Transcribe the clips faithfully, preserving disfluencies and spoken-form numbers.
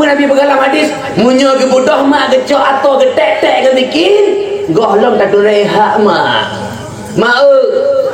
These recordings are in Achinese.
Nabi peugah lam hadis, meunyoe geubeudôh mak geucok atô geutek-tek ngon sikin, gohlom taturi hak mak. Mak eu,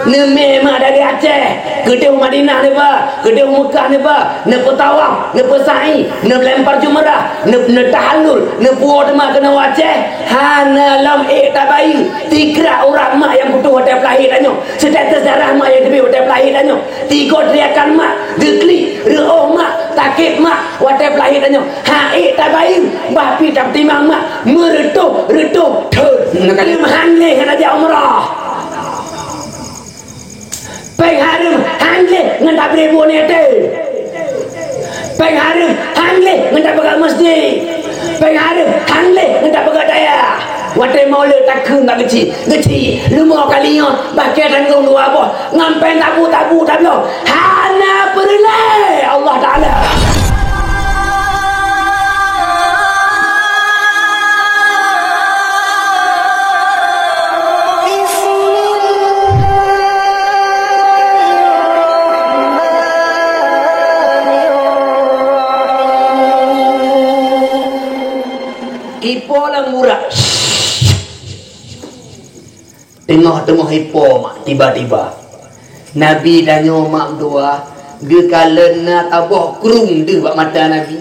neumè mak dari Aceh, keudéh u Madinah neuba, keudéh u Meukah neuba, neupeutawaf, neupeusa'i, neulempar jumrah, neu-, neutahallul, neupuwoe teuma keunoe u Aceh, hana lom ék tabayeue, tikrak urat mak nyang putôh watèe peulahé tanyoe, seuteuteus darah mak nyang teubiet watèe peulahé tanyoe. Tiga teriakan mak, geuklik, reuôh mak, takét mak, watèe peulahé tanyoe. Hana ék tabayeue, bah pih tapeutimang mak, meureutoh-reutoh thon. Neukali meuhan lé hana jak umrah. Péng hareuem han lé ngon tabri buet yatim. Péng hareuem han lé ngon tapeugah masjid. Péng hareuem han lé ngon tapeugah dayah. Watèe maulud takheun bak geuchik, geuchik, leumo kali nyoe, bah kèe tanggong dua boh, ngon péng tabu-tabu tabloe, hana peureulèe Allah Taala. Ipo lam urat. Teungoh-teungoh ipo mak, tiba-tiba Nabi tanyoe mak dua, geukalon na taboh krueng deuh bak mata Nabi.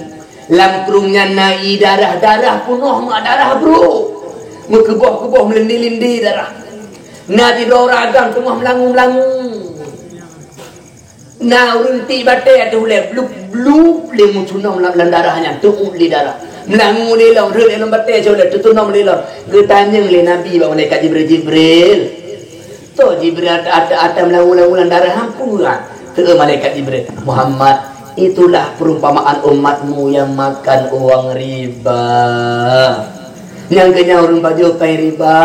Lam krueng nyan na ie darah, darah peunoh mak, darah brôk. Meukeubôh-keubôh, meulindé-lindé darah. Na sidroe ureueng agam teungoh meulangue-meulangue. Na ureueng tiek batèe ateueh ulèe, blup-blup lé meucunong lam, lam darah nyan, teuôt lé darah. Meulangue lé lom, rhot lé lom batèe cit ulèe, teutunong lé lom. Geutanyong lé Nabi bak malaikat Jibril, "Jibril, toh Jibril ata-ata, ata meulangue-langue lam darah, peue?" Kheun malaikat Jibril, "Muhammad, itulah perumpamaan umatmu yang makan uang riba." Nyang keu nyan ureueng pajoh péng riba,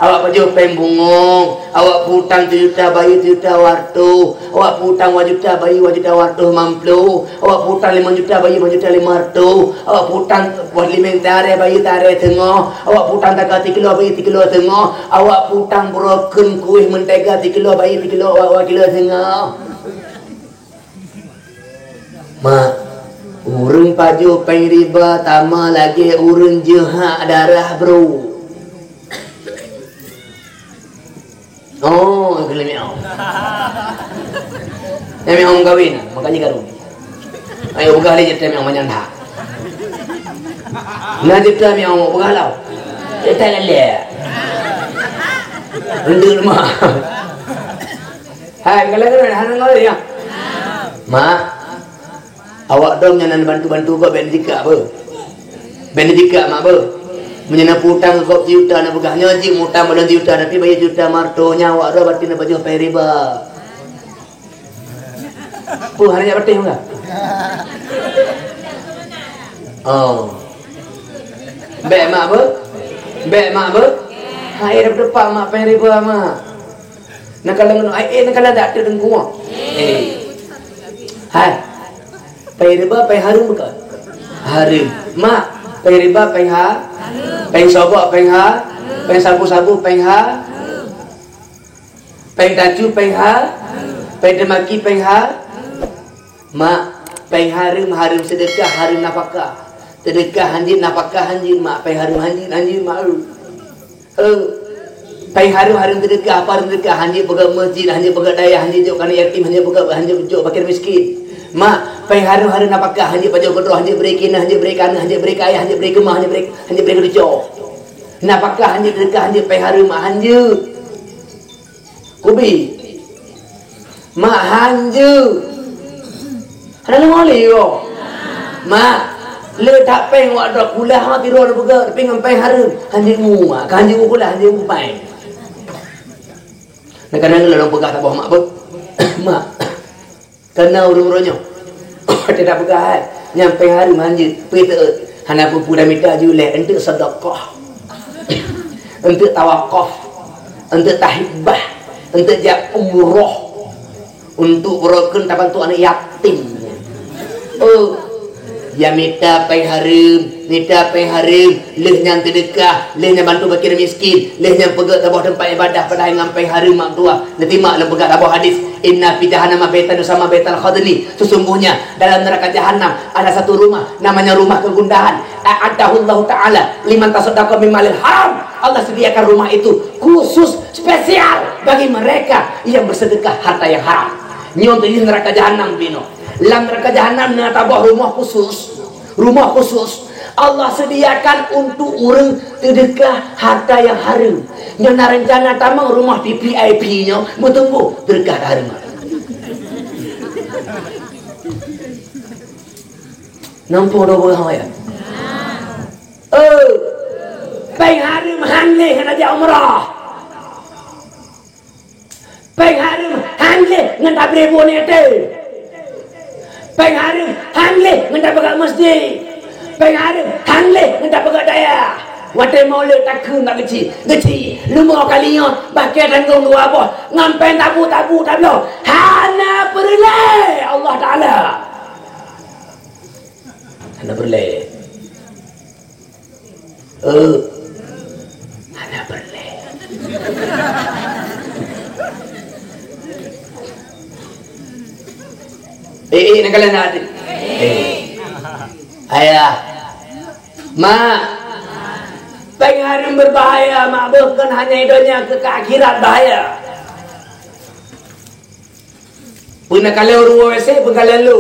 awak pajoh péng bungong, awak peutang sijuta, bayeue sijuta dua reutôh, awak peutang dua juta, bayeue dua juta dua reutôh limong ploh, awak peutang limong juta, bayeue limong juta limong reutôh, awak peutang boh limeng tarè, bayeue tarè teungoh, awak peutang taka sikilo, bayeue sikilo teungoh, awak peutang broken kueh mentega sikilo, bayeue sikilo, awak, awak kilo teungoh. Mak, ureueng pajoh péng riba sama lagèe ureueng jeuhak darah brôk. Oh, geuleumiao. Nyang miao meukawen, makajih ka rugi. Ayo peugah lé jeuet miao manyang that. Na jeuet miao peugah lau. Jeuet lé. Endeuh mak. Hai, kalau kena hana ngoi ya. Mak, awak dong nyan bantu-bantu kok ben jikak apa? Ben jikak mak apa? Meunyoe na peutang kop sijuta na peugah nyoe jih mutang balon sijuta tapi bayeue sijuta marto nyan awak dong berarti na pajoh péng riba. Peue hana jak patéh meuga? Oh. Bèk mak beuh? Bèk mak beuh? Hai, dah teupat mak péng riba mak. Neukalon ngon ai, eh, neukalon dak teudengkuang. Eh. Hai. Péng riba, péng hareuem bukon? Hareuem. Mak, péng riba, péng ha? Péng sobok, péng ha? Péng sabu-sabu, péng ha? Péng tacu, péng ha? Péng teumaki, péng ha? Mak, péng hareuem, hareuem seudeukah, hareuem nafakah. Seudeukah hanjeuet, nafakah hanjeuet, mak, péng hareuem hanjeuet, hanjeuet, mak, eu. Eu. Péng hareuem, hareuem seudeukah, apa hareuem seudeukah, hanjeuet peugöt meuseujid, hanjeuet peugöt dayah, hanjeuet jok keuneuk yatim, hanjeuet peugöt, hanjeuet jok fakir miskin. Mak, péng hareuem, hareuem nafakah, hanjeuet pajoh keudroe, hanjeuet bri keuneuk, hanjeuet bri keu aneuk, hanjeuet bri keu ayah, hanjeuet bri, hanjeuet bri keu meutucoe. Nafakah hanjeuet, seudeukah hanjeuet, péng hareuem, mak, hanjeuet. Kubi. Mak hanjeuet. Hana leumo lé, yo. Mak, le that péng wak droe kulah, ha, tiroe peugah, tapi ngon péng hareuem. Hanjeuet mu, mak. Ka hanjeuet mu kulah, hanjeuet mu péng. Nah, kadang lôn peugah saboh mak beuh. Mak. Kana ureueng-ureueng nyoe. Watèe tapeugah, hai, nyang péng hareuem hanjeuet, peue teuôt. Hana peue-peue dah mita ju lé, eunteuk sedekah. Eunteuk tawakaf. Eunteuk tahibah. Eunteuk jak umroh. Untuk beurokon tabantu aneuk yatim. Oh. Ya mita péng hareuem, mita péng hareuem, lheueh nyan seudeukah, lheueh nyan bantu fakir miskin, lheueh nyan peugöt saboh teumpat ibadah padahai ngon péng hareuem mak tuah. Neutimak lôn peugah saboh hadis, "Inna fi jahannama baitan yusamma baital khadni." Sesungguhnya dalam neraka jahanam ada satu rumah namanya rumah kegundahan. A'addahu Allahu Ta'ala liman tasaddaqa min malil haram. Allah sediakan rumah itu khusus, spesial bagi mereka yang bersedekah harta yang haram. Nyoe teuh neraka jahanam binoe. Lam neraka jahanam na taboh rumoh khusus. Rumoh khusus Allah sediakan untuk ureuëng seudeukah harta nyang hareuem. Nyoe na reuncana tamong rumoh V V I P nyoe, meutunggu seudeukah hareuem. Nampak dah boleh ya? Oh, péng hareuem han lé hana jak umrah. Péng hareuem han lé ngon tabri buet nete. Péng hareuem han lé ngon tapeugah meuseujid. Péng hareuem han lé ngon tapeugah dayah. Watée Maulid takheun bak geuchik, geuchik, leumo kali nyoe bah keu tanggong dua boh ngon péng tabu-tabu tabloe. Hana peureulée Allah Taala. Hana peureulée. Eh, hana peureulée. Eh, eh, nak kalian nak? Eh. Ayah. Mak. Péng hareuem berbahaya, mak, bukan hanya di dunia, ke akhirat bahaya. Peue na kalon ureuëng W C, peue kalon lu.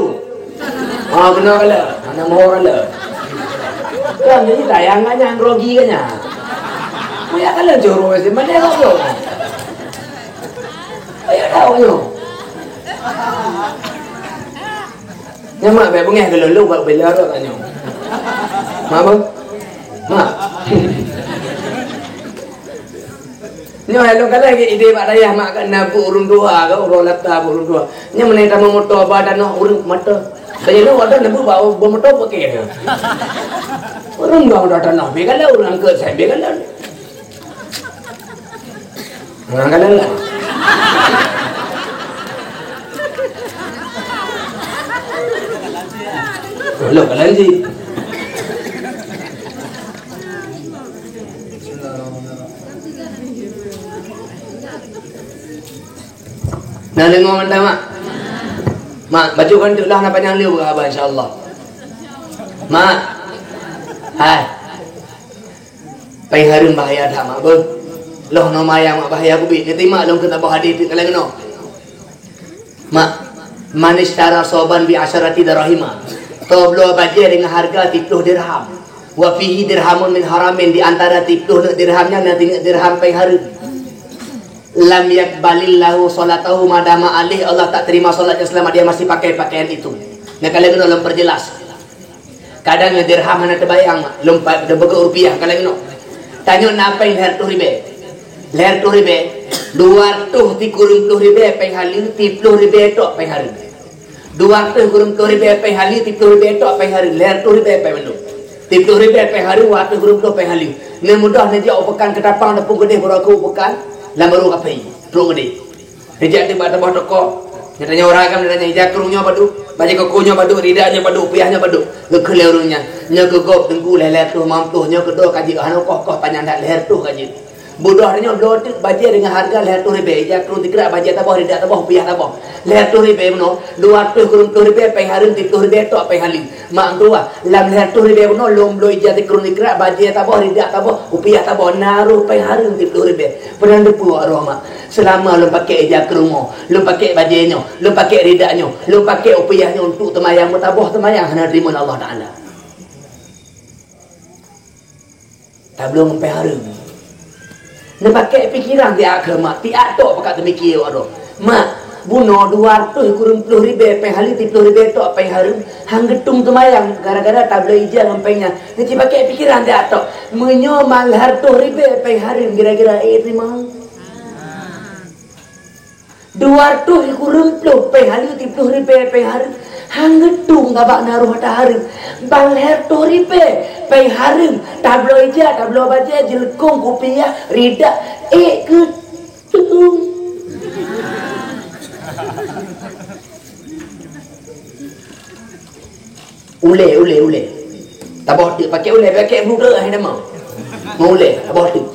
Ha, beuna kalon. Hana moh kalon. Kan jadi tayang kan nyan, rogi kan nyan. Peue ya kalon cit ureuëng W C, mana rogi. Ayo tahu nyoe. Nyan mak, bèk beungèh keu lôn, lôn bak bela rot tanyoe. Mak apa? Mak. Nyoe lôn kalon lagèe idéh bak dayah mak, ka na buet ureueng tuha, ka uroe lata buet ureueng tuha. Nyoe meunyoe tamong moto ba tanoh ureueng mata. Kaya lôn ada neubeuet bak buet moto pakai nyoe. Ureueng ba moto tanoh, bèk galak ureueng angkot sai bèk galak. Ureueng galak lah. Lôn galak ji. Na deungoe mantong, Mak? Mak, bacut kon teuk lah na panyang lé beuhaba, insya Allah. Mak. Hai. Péng hareuem bahaya that, Mak, beuh. Lôn nyoe mayang, Mak, bahaya keubiet. Neutimak lôn keu saboh hadis teuk kalon keunoe. Mak, "Man isytara thauban bi asyarati darahima." Toh bloe bajèe deungon hareuga siploh dirham. "Wa fihi dirhamun min haramin," di antara siploh neuk dirham nyan na sineuk dirham péng hareuem. "Lam yaqbalillahu sholatahu madama alaih," Allah tak terima salatnya selama dia masih pakai pakaian itu. Nah, kalon keunoe lôn perjelas. Kadang nyoe dirham hana teubayang, Mak. Lôn pa-, lôn peugöt rupiah, kalon keunoe. Tanyoe na péng lhèe reutôh ribèe. Lhèe reutôh ribèe, dua reutôh sikureueng ploh ribèe péng haleue, siploh ribèe tok péng hareuem. Dua reutôh sikureueng ploh ribèe péng haleue, siploh ribèe tok péng hareuem. Lhèe reutôh ribèe péng mandum. Siploh ribèe péng hareuem, dua reutôh sikureueng ploh péng haleue. Neuh mudah neujak u peukan keu tapang, tapeukeudeh barô keu u peukan, lam barô kaphé, trok keudeh. Neujak teuk bak saboh toko. Geutanyoe ureueng agam, geutanyoe ija krueng nyoe padub, bajèe koko nyoe padub, rida nyoe padub, piah nyoe padub. Geukheun lé ureueng nyan, "Nyoe keu gob Teungku lhèe reutôh limong ploh, nyoe keu droe ka jeuet, hana koh-koh panyang that, lhèe reutôh ka jeuet." Beudôh tanyoe bloe teuk bajèe deungon hareuga lhèe reutôh ribèe, ija krueng sikrak bajèe saboh, rida saboh, piah saboh. Lhèe reutôh ribèe bunoe, dua reutôh sikureueng ploh ribèe péng hareuem, siploh ribèe tok péng haleue. Mak tuah, lam lhèe reutôh ribèe bunoe lôn bloe ija sikrueng sikrak, bajèe saboh, rida saboh, kupiah saboh, na rôh péng hareuem siploh ribèe. Peureulèe teupeue awak droe, Mak. Seulama lôn pakèk ija krueng nyoe, lôn pakèk bajèe nyoe, lôn pakèk rida nyoe, lôn pakèk kupiah nyoe untuk teumayang, meusaboh teumayang hana teurimong lé Allah Taala. Tabloe ngon péng hareuem. Neupakèk pikiran siat keuh, Mak, siat tok pakat teumiké awak droe. Mak, bunoe dua reutôh sikureueng ploh ribèe péng haleue, siploh ribèe tok péng hareuem, han geutung teumayang gara-gara tabloe ija ngon péng nyan. Neuci pakèk pikiran siat tok. Meunyoe ma lhèe reutôh ribèe péng hareuem, kira-kira ék teurimong? Dua reutôh sikureueng ploh péng haleue, siploh ribèe péng hareuem, han geutung tabak na rôh ata hareuem. Ban lhèe reutôh ribèe péng hareuem, tabloe ija, tabloe bajèe, jeuleukong, kupiah, rida, ék keutung. Ulée, ulée, ulée. Taboh teuk, pakai ulée, pakai brudeuk hai nama. Meuulée, taboh teuk.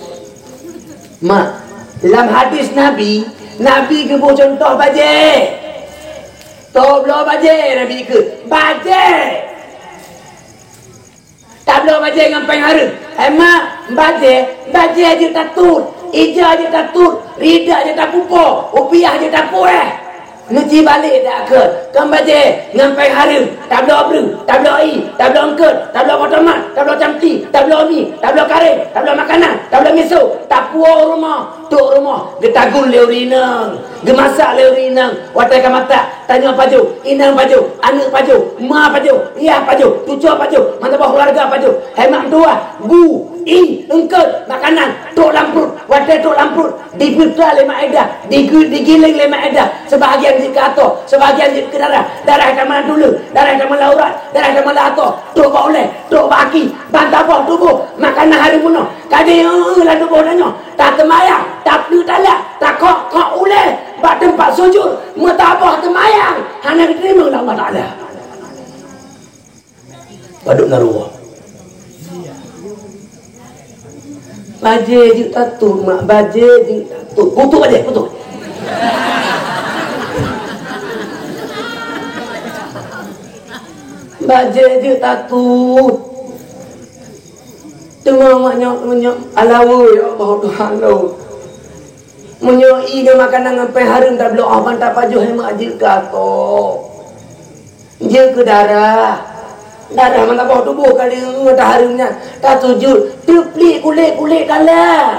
Mak, lam hadis Nabi, Nabi geuboh contoh bajée. Tobloe bajée Nabi keu bajée. Tabloe bajée ngon péng hareuem. Hai mak, bajée, bajée jeuet tatut, ija jeuet tatut, ridak jeuet tapupo, upiah jeuet tapuéh. Neuci balek dak keu, kon bajée ngon péng hareuem, tabloe breuh, tabloe ié, tabloe eungkôt, tabloe boh tomat, tabloe camti, tabloe mi, tabloe kareng, tabloe makanan, tabloe miso, tapuwoe u rumoh, trok rumoh, geutagun lé ureueng inong, geumasak lé ureueng inong, watée ka masak, tanyoe pajoh, inong pajoh, aneuk pajoh, ma pajoh, yah pajoh, cucoe pajoh, meusaboh keuluwarga pajoh, hai mak meutuwah, bu, ié, eungkôt, makanan, trok lam pruet, watée trok lam pruet, Dipeutra lé Mak Eda, digu-, digiléng lé Mak Eda, sebahagian jeuet keu atoe, sebahagian jeuet keu darah, darah tameunan tuleueng, darah tameunan urat, darah tameunan atoe, trok bak ulée, trok bak aki, ban taboh tuboh, makanan hareuem bunoe, ka jeuet lam tuboh tanyoe, tateumayang, tapeue talak, takok-kok ulée, bak teumpat sujut, meutaboh teumayang, hana geuteurimong lé Allah Taala. Padub na ruwah. Bajée jeuet tatut, mak, bajée jeuet tatut. Kutuk bajée, kutuk. Bajée jeuet tatut. Teuma mak nyoe, nyoe, alaweue, ya Allah, Tuhan lôn. Meunyoe ié ngon makanan ngon péng hareuem tabloe, ah, ban tapajoh, hai mak, jeuet keu atoe. Jeuet keu darah. Darah meusaboh tuboh ka lheueh ngon hareuem nyan. Tasujut, teupliek kulét-kulét galak.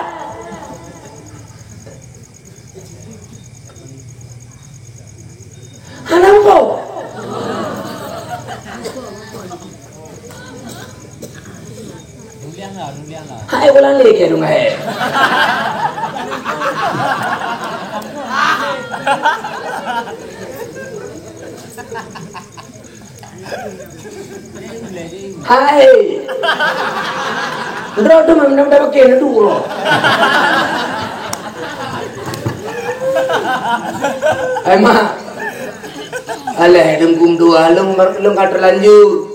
Hana muphom. Hai ulang lé keu dong hai. Hai. Droe tu memang dah pakai na dua. Hai mak. Alah, dengkung dua, lôn, lôn ka terlanjur.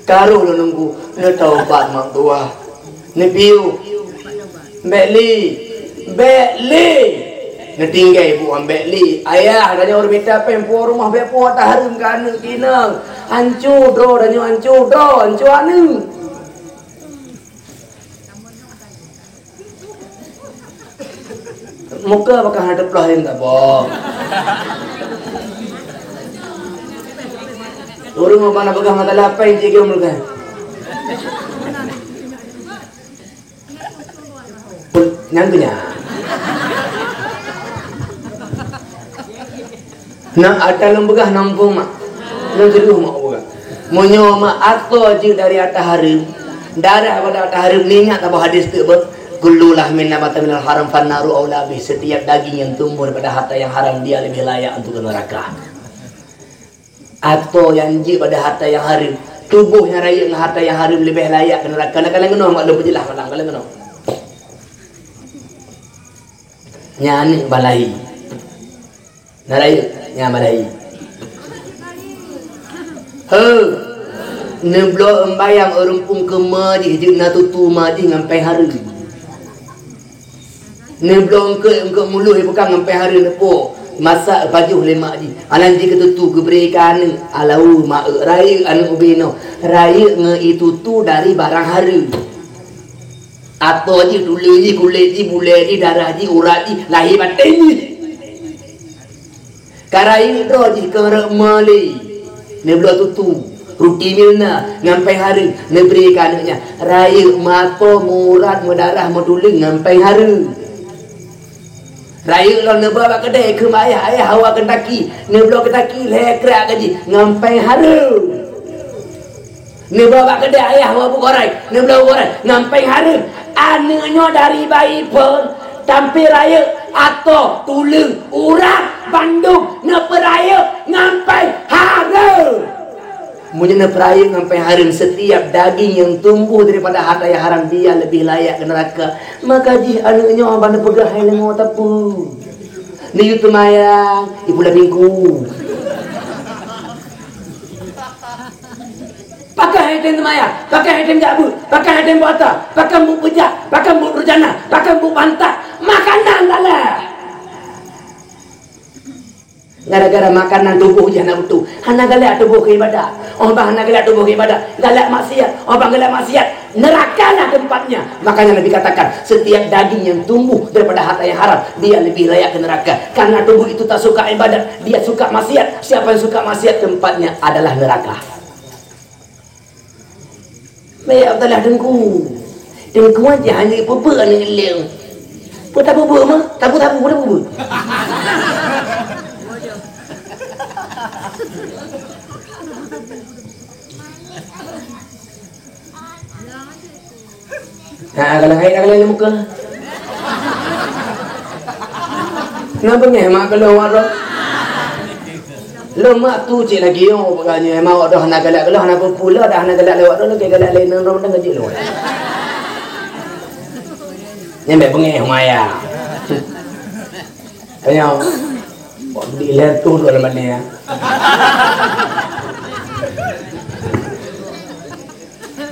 Karoh lôn nunggu. Neutaubat mak dua. Neupiôh. Bék lé. Bék lé. Neutinggai buet bék lé. Ayah, tanyoe ureuëng mita péng puwoe rumoh bék puwoe ata hareuem keu aneuk keu inong. Anco droe tanyoe, anco droe, anco aneuk. Muka apakah ada peulaih yang tak boh? Ureuëng mana peugah mata lapai cik dia meuleukan. Nyang keu nyan. Nah, ata lôn peugah nangkong mak. Lôn keudeuh mak peugah. Meunyoe mak atoe jeuet dari ata hareuem, darah pada ata hareuem, ingat saboh hadis teuk beuh. Kullu lahmin nabata minal haram fannaru aula bih. Setiap daging yang tumbuh daripada harta yang haram, dia lebih layak untuk ke neraka. Atoe nyang jeuet pada harta nyang hareuem, tuboh nyang rayeuk ngon harta nyang hareuem leubeh layak keu neuraka. Na kalon keunoe mak lôn peujeulaih malam, kalon keunoe. Nyan aneuk balahi. Na rayeuk, nyan balahi. He. Neubloe eumbayang ureuëng phon keu ma jih jeuet na tutu ma jih ngon péng hareuem. Neubloe eungkôt, eungkôt muloh ipeukang ngon péng hareuem neupo. Masak pajoh lé mak jih. Alan jih keu tutu geubri keu aneuk. Alawu mak eu, rayeuk aneuk ubé nyoe. Rayeuk ngon ié tutu dari barang hareuem. Atoe jih, tuleueng jih, kulét jih, bulée jih, darah jih, urat jih, lahé batén jih. Ka rayeuk droe jih keu rot meulé. Neubloe tutu, ruti Milna, ngon péng hareuem, neubri keu aneuk nyan. Rayeuk meuatoe, meuurat, meudarah, meutuleueng ngon péng hareuem. Rayeuk lom neuba bak keudè keu ayah, ayah hawa Kentucky, neubloe Kentucky lhèe krak keu jih ngon péng hareuem. Neuba bak keudè ayah wak beugoréng, neubloe goréng ngon péng hareuem. Aneuk nyoe dari bayi phon sampai rayeuk, atoe, tuleueng, urat, bandum neupeurayeuk ngon péng hareuem. Meunyoe neupeurayeuk ngon péng hareuem, setiap daging yang tumbuh daripada harta yang haram, dia lebih layak ke neraka. Maka jih aneuk nyoe ban neupeugah hai leungoe teupeu. Neuyue teumayang, ipulah minggu. Pakon han tem seumayang, pakon han tem jak beuet, pakon han tem puasa, pakon buet beujak, pakon buet durjana, pakon buet bantat, makanan galak. Gara-gara makanan tuboh jih hana beutôi, hana galak tuboh keu ibadat. Oh bang hana galak tuboh keu ibadat, galak maksiat. Oh bang galak maksiat, neraka lah tempatnya. Makanya Nabi katakan, setiap daging yang tumbuh daripada harta yang haram, dia lebih layak ke neraka. Karena tubuh itu tak suka ibadat, dia suka maksiat. Siapa yang suka maksiat, tempatnya adalah neraka. Mé Abdallah Teungku. Teungku aja hana peubeuet aneuk ilée. Peue tapeubeuet mah? Tabu-tabu, peue tapeubeuet? Ha, kalau hai, kalau hai muka. Kenapa ngeh mak kalau awak tu? Lôn mak tu cit lagi, oh, bukannya mak awak dah hana galak geuleuh, hana peupula, dah hana galak lewat tu, lagi galak lain nang rom dah ngejek lôn. Nyampe bengeh maya. Tanya, kok di lehtu tu dalam mana ya?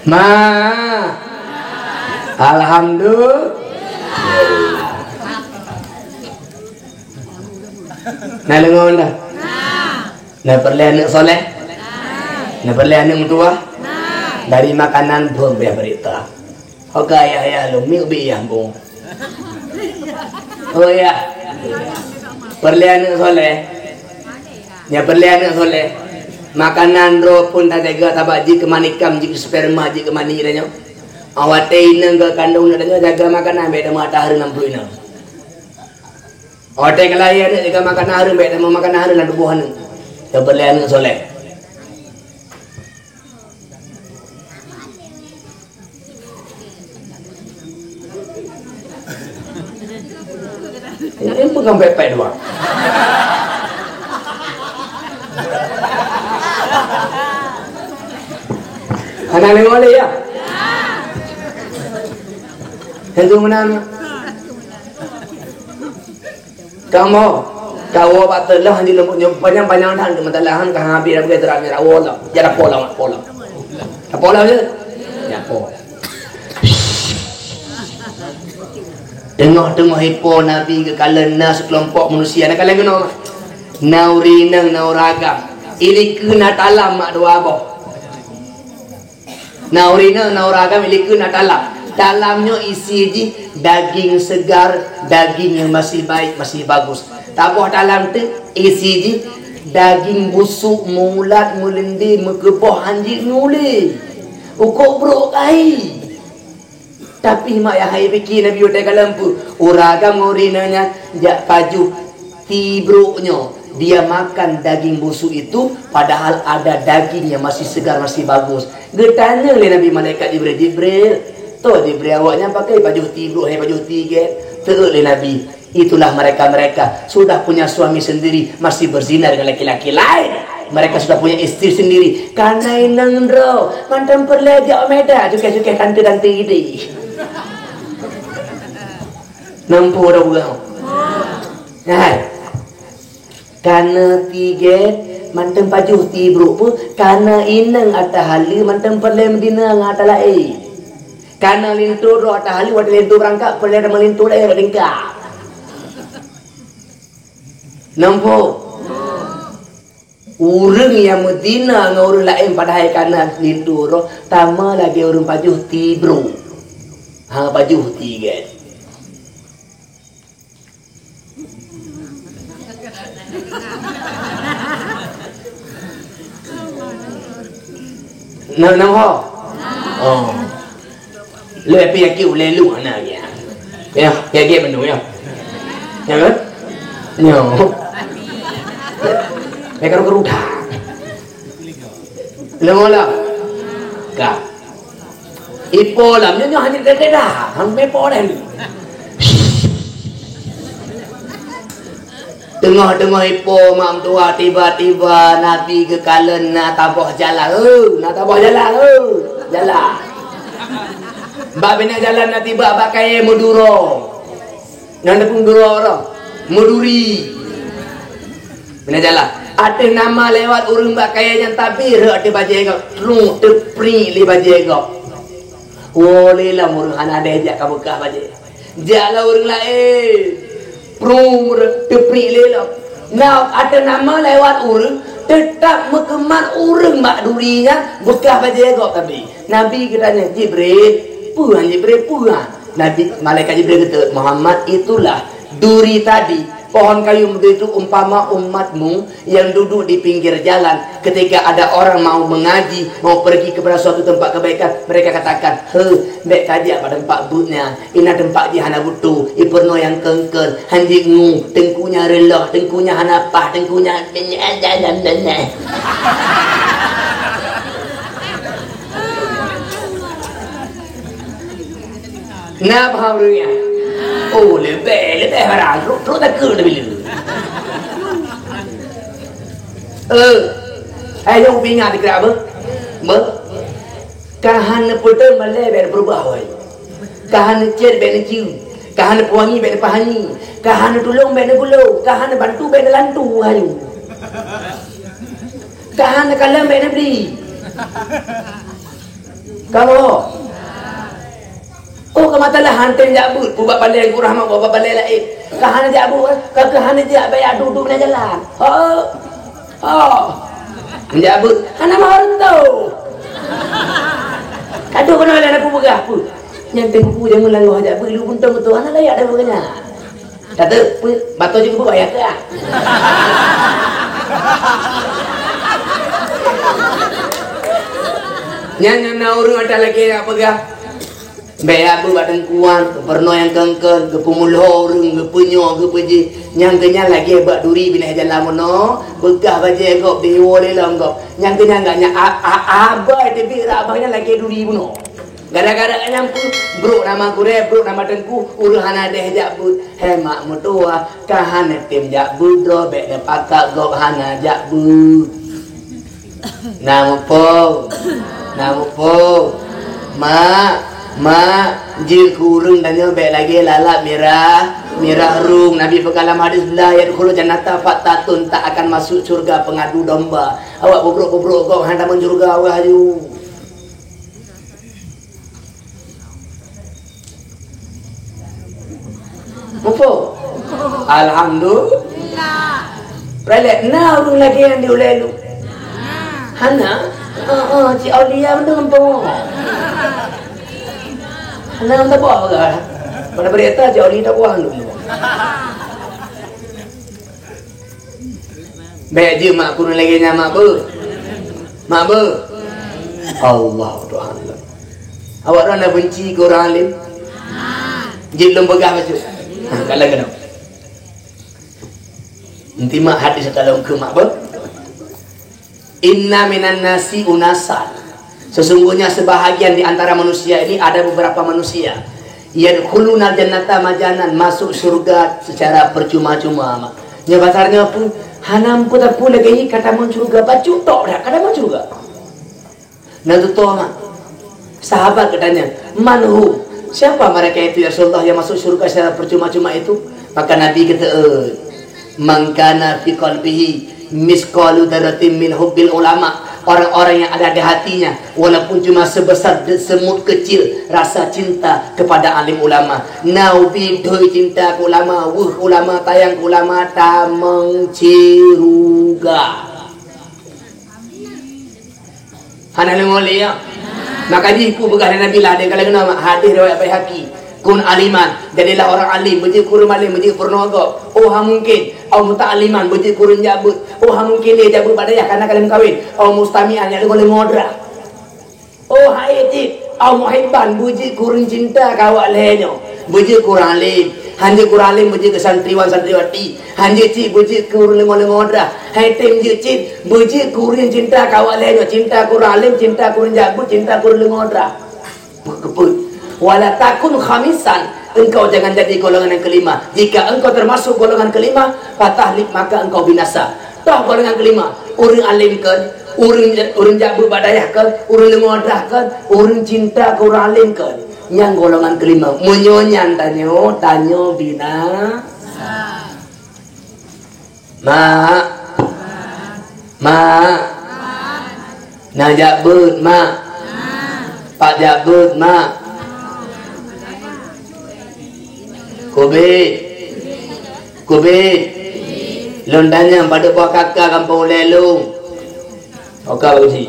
Ma. Alhamdulillah. Nah, lengon dah. Nah, peureulée aneuk soleh. Nah, peureulée aneuk meutuwah. Dari makanan pun biar berita. Oke, ayah, ayah, lôn miet ubit yah bung. Oh ya. Peureulée aneuk soleh. Nya peureulée aneuk soleh. Makanan droe pun tatega tabak jih keu manikam, jih keu sperma, jih keu mani tanyoe. Awak teh inong keu kandong tanyoe jaga makanan, bék tameuatahan lam pruet inong. Awak teh keu lahé aneuk jaga makanan hareuem, bék tameumakan hareuem lam tuboh aneuk. Nya peureulée aneuk soleh. Ini pegang pepek dua. Hana deungoe lé ya? Hantu meunan. Kamoe, kawoe bak teulah di leumbut nyoe panyang-panyang that, meuteulahan ka habéh dah beugai teurak mirak woe lom. Jadah pola, pola. Ka pola je. Ya, po. Teungoh-teungoh ipo Nabi geukalon na sikeulompok manusia, na kalon keunoe. Na ureueng inong, na ureueng agam. Ilikeu na talam mak dua boh. Na ureueng inong, na ureueng agam, ilikeu na talam. Talam nyoe isi jih daging segar, daging yang masih baik, masih bagus. Taboh talam teuk isi jih daging busuk, meuulat, meuleundi, meukeuboh, hanjeuet meulé. Ukok brok kai. Tapi mak yah hai pike Nabi utai ka lampu. Ureueng agam ngon ureueng inong nyan jak pajoh ti brok nyoe. Dia makan daging busuk itu, padahal ada daging yang masih segar, masih bagus. Geutanyong lé Nabi malaikat Jibril, "Jibril, toh Jibril, awaknyan pakon pajoh ti brok, hai pajoh ti gét?" Teuôt lé Nabi, "Itulah mereka-mereka sudah punya suami sendiri, masih berzina dengan laki-laki lain. Mereka sudah punya istri sendiri." Kana inong droe, mantong peureulée jak meda, cukai-cukai tante-tante idéh. Nampu dah urang. Hai. Kana ti gét, mantong pajoh ti brok peue, kana inong ata haleue, mantong peureulée meudina ngon ata laén. Kana linto droe ata haleue, watée linto beurangkat, peureulée tameulinto laén bak tingkat. Nampu. Ureueng nyang meudina ngon ureueng laén padahai kana linto droe, sama lagée ureueng pajoh ti brok. Ha, pajoh ti gét. Na, na ho? Oh. Lé pi aki ulée lu na ya. Ya, ya ge menu ya. Ya kan? Nyo. Ya kan keruda. Lé mola. Ka. Ipo lam nyoe, nyoe hana teuka dah. Hana ipo dah ni. Teungoh-teungoh ipo mak meutuah, tiba-tiba Nabi geukalon na taboh jalan. Heu, na taboh jalan, heu. Jalan. Bak binéh jalan na tiba bak kayée meuduro. Nyang teupeue meuduro roh. Meuduri. Binéh jalan. Ateueh nama lewat ureuëng bak kayée nyan tabi rhot ateueh bajée gob, trueng teupriek lé bajée gob. Woe lé lom ureuëng hana deh jak ka beukah bajée. Jak lom ureuëng laén, prueng teupriek lé lom. Na ateueh nama lewat ureuëng, teutab meukeumat ureuëng bak duri nyan beukah bajée gob tabi. Nabi geutanyong, "Jibril, peue han Jibril, peue han?" Nabi, malaikat Jibril geuteuôt, "Muhammad, itulah duri tadi, pohon kayu meuduri itu umpama umatmu yang duduk di pinggir jalan. Ketika ada orang mau mengaji, mau pergi kepada suatu tempat kebaikan, mereka katakan, 'He, bék ka jak bak teumpat beuet nyan. Inan teumpat jih hana beutôi, ipeurunoe nyang keun-keun, han jeuet ngu, teungku nyan reuloh, teungku nyan hana paih, teungku nyan." Na paham ureuëng nyan? Oh, leubeh, leubeh barang. Trok, trok takheun leubeh le. Eh, hai nyang ubé ingat dikira apa? Ba? Ka hana peuteueng balée bék neupeurubah, wai. Ka hana cét bék neucue. Ka hana peuwangi bék neupeuhanyi. Ka hana tulông bék neugulong. Ka hana bantu bék neulantu, wahai. Ka hana kalon bék neubri. Kamoe. Oh, ka mata lah han tem jak beuet, peue bak balée Teungku Rahmat, peue bak balée laén. Ka hana jak beuet, ka keuh hana jak, baya duek-duek na jalan. Oh. Oh. Jak beuet, hana meuhareuta. Kadôh keunoe lé aku peugah peue. Nyan teungku jameun lalu hajat beuet, lu buntong beutôi, hana layak dah peugah nyan. Kata, "Peue, bato jeuet keubeuk ayah keu ah." Nyan, nyan na ureuëng ata lagée nyang peugah, "Bék ya beuet bak teungkuan, peurunoe nyang keun-keun, geupeumulo ureuëng, geupeunyoe, geupeujih." Nyang keu nyan lagée bak duri binéh jalan meunoe, beukah bajée gob, diwoe lé lom gob. Nyang keu nyan gak nyan, a-, a-, abai teubiet rab abah nyan lagée duri bunoe. Gara-gara nyan pun, brok nama gurée, brok nama teungku, ureuëng hana deh jak beuet. Hai mak meutuwah, ka hana tem jak beuet droe, bék neupakat gob hana jak beuet. Na muphom? Na muphom? Mak, mak, jeuet keu ureuëng tanyoe bék lagée lalat mirah, mirah rhueng. Nabi peugah lam hadis, "La yadkhulu jannata fattatun," tak akan masuk syurga pengadu domba. Awak peubrok-peubrok gob hana tamong syurga, wahai. Muphom? Alhamdulillah. Pralek na ureuëng lagée nyan di ulée lu? Hana? Heeh, cit aulia mantong gampông. Hana taboh peugah. Pada berita cit aulia taboh dulu. Bék jeuet mak kureueng lagée nyan, mak beuh. Mak beuh. Allah Tuhan. Awak droe na benci keu ureuëng alim? Jeuet lôn peugah bacut. Ha, ka lagée nyoe. Enti mak hadis ka lôn keu mak beuh. Inna minan nasi unasan. Sesungguhnya sebahagian di antara manusia ini ada beberapa manusia. Yadkhulunal jannata majanan, masuk syurga secara percuma-cuma, mak. Nyoe pasal nyoe peue? Hana peue-peue lagée nyan ka tamong syurga, bacut tok dah ka tamong syurga. Na tutoe, mak. Sahabat geutanyong, "Man hum? Siapa mereka itu, ya Rasulullah, yang masuk syurga secara percuma-cuma itu?" Maka Nabi geuteuôt, "Man kana fi qalbihi misqalu dzarratin min hubbil ulama." Orang-orang yang ada di hatinya, walaupun cuma sebesar de-, semut kecil, rasa cinta kepada alim ulama. Na ubé doi cinta keu ulama, weueh ulama, tayang keu ulama, tamong syurga. Hana leumo lé, ya. Maka jih peue peugah lé Nabi lah, deh, ka lagée nyoe, hadis riwayat Baihaqi. Kun aliman, jadilah orang alim, beujeuet keu ureuëng alim, beujeuet peurunoe gob. Oh, ha mungkin, au muta'alliman, beujeuet keu ureuëng jak beuet. Oh, ha mungkin lé jak beuet bak dayah, kana ka lheueh meukawen. Au mustami'an, jak deungoe lé ngon drah. Oh, hai cit, au muhibban, beujeuet keu ureuëng cinta keu awak lhée nyoe. Beujeuet keu ureuëng alim, han jeuet keu ureuëng alim, beujeuet keu santriwan santriwati. Han jeuet cit beujeuet keu ureuëng leungoe-leungoe drah. Hai tem jeuet cit beujeuet keu ureuëng cinta keu awak lhée nyoe, cinta keu ureuëng alim, cinta keu ureuëng jak beuet, cinta keu ureuëng leungoe drah. Keupeue? Wala takun khamisan, engkau jangan jadi golongan yang kelima. Jika engkau termasuk golongan kelima, fatahlik, maka engkau binasa. Toh golongan kelima, ureuëng alim kon, ureuëng, ureuëng jak beuet bak dayah kon, ureuëng leungoe drah kon, ureuëng cinta keu ureuëng alim kon. Nyang golongan kelima. Meunyoe nyan tanyoe, tanyoe bina. Mak. Mak. Na jak beuet, Mak. Pat jak beuet, Mak. Kubit. Kubit. Lôn tanyong, padub boh kaka gampông ulèe lôn? Oka bak uji.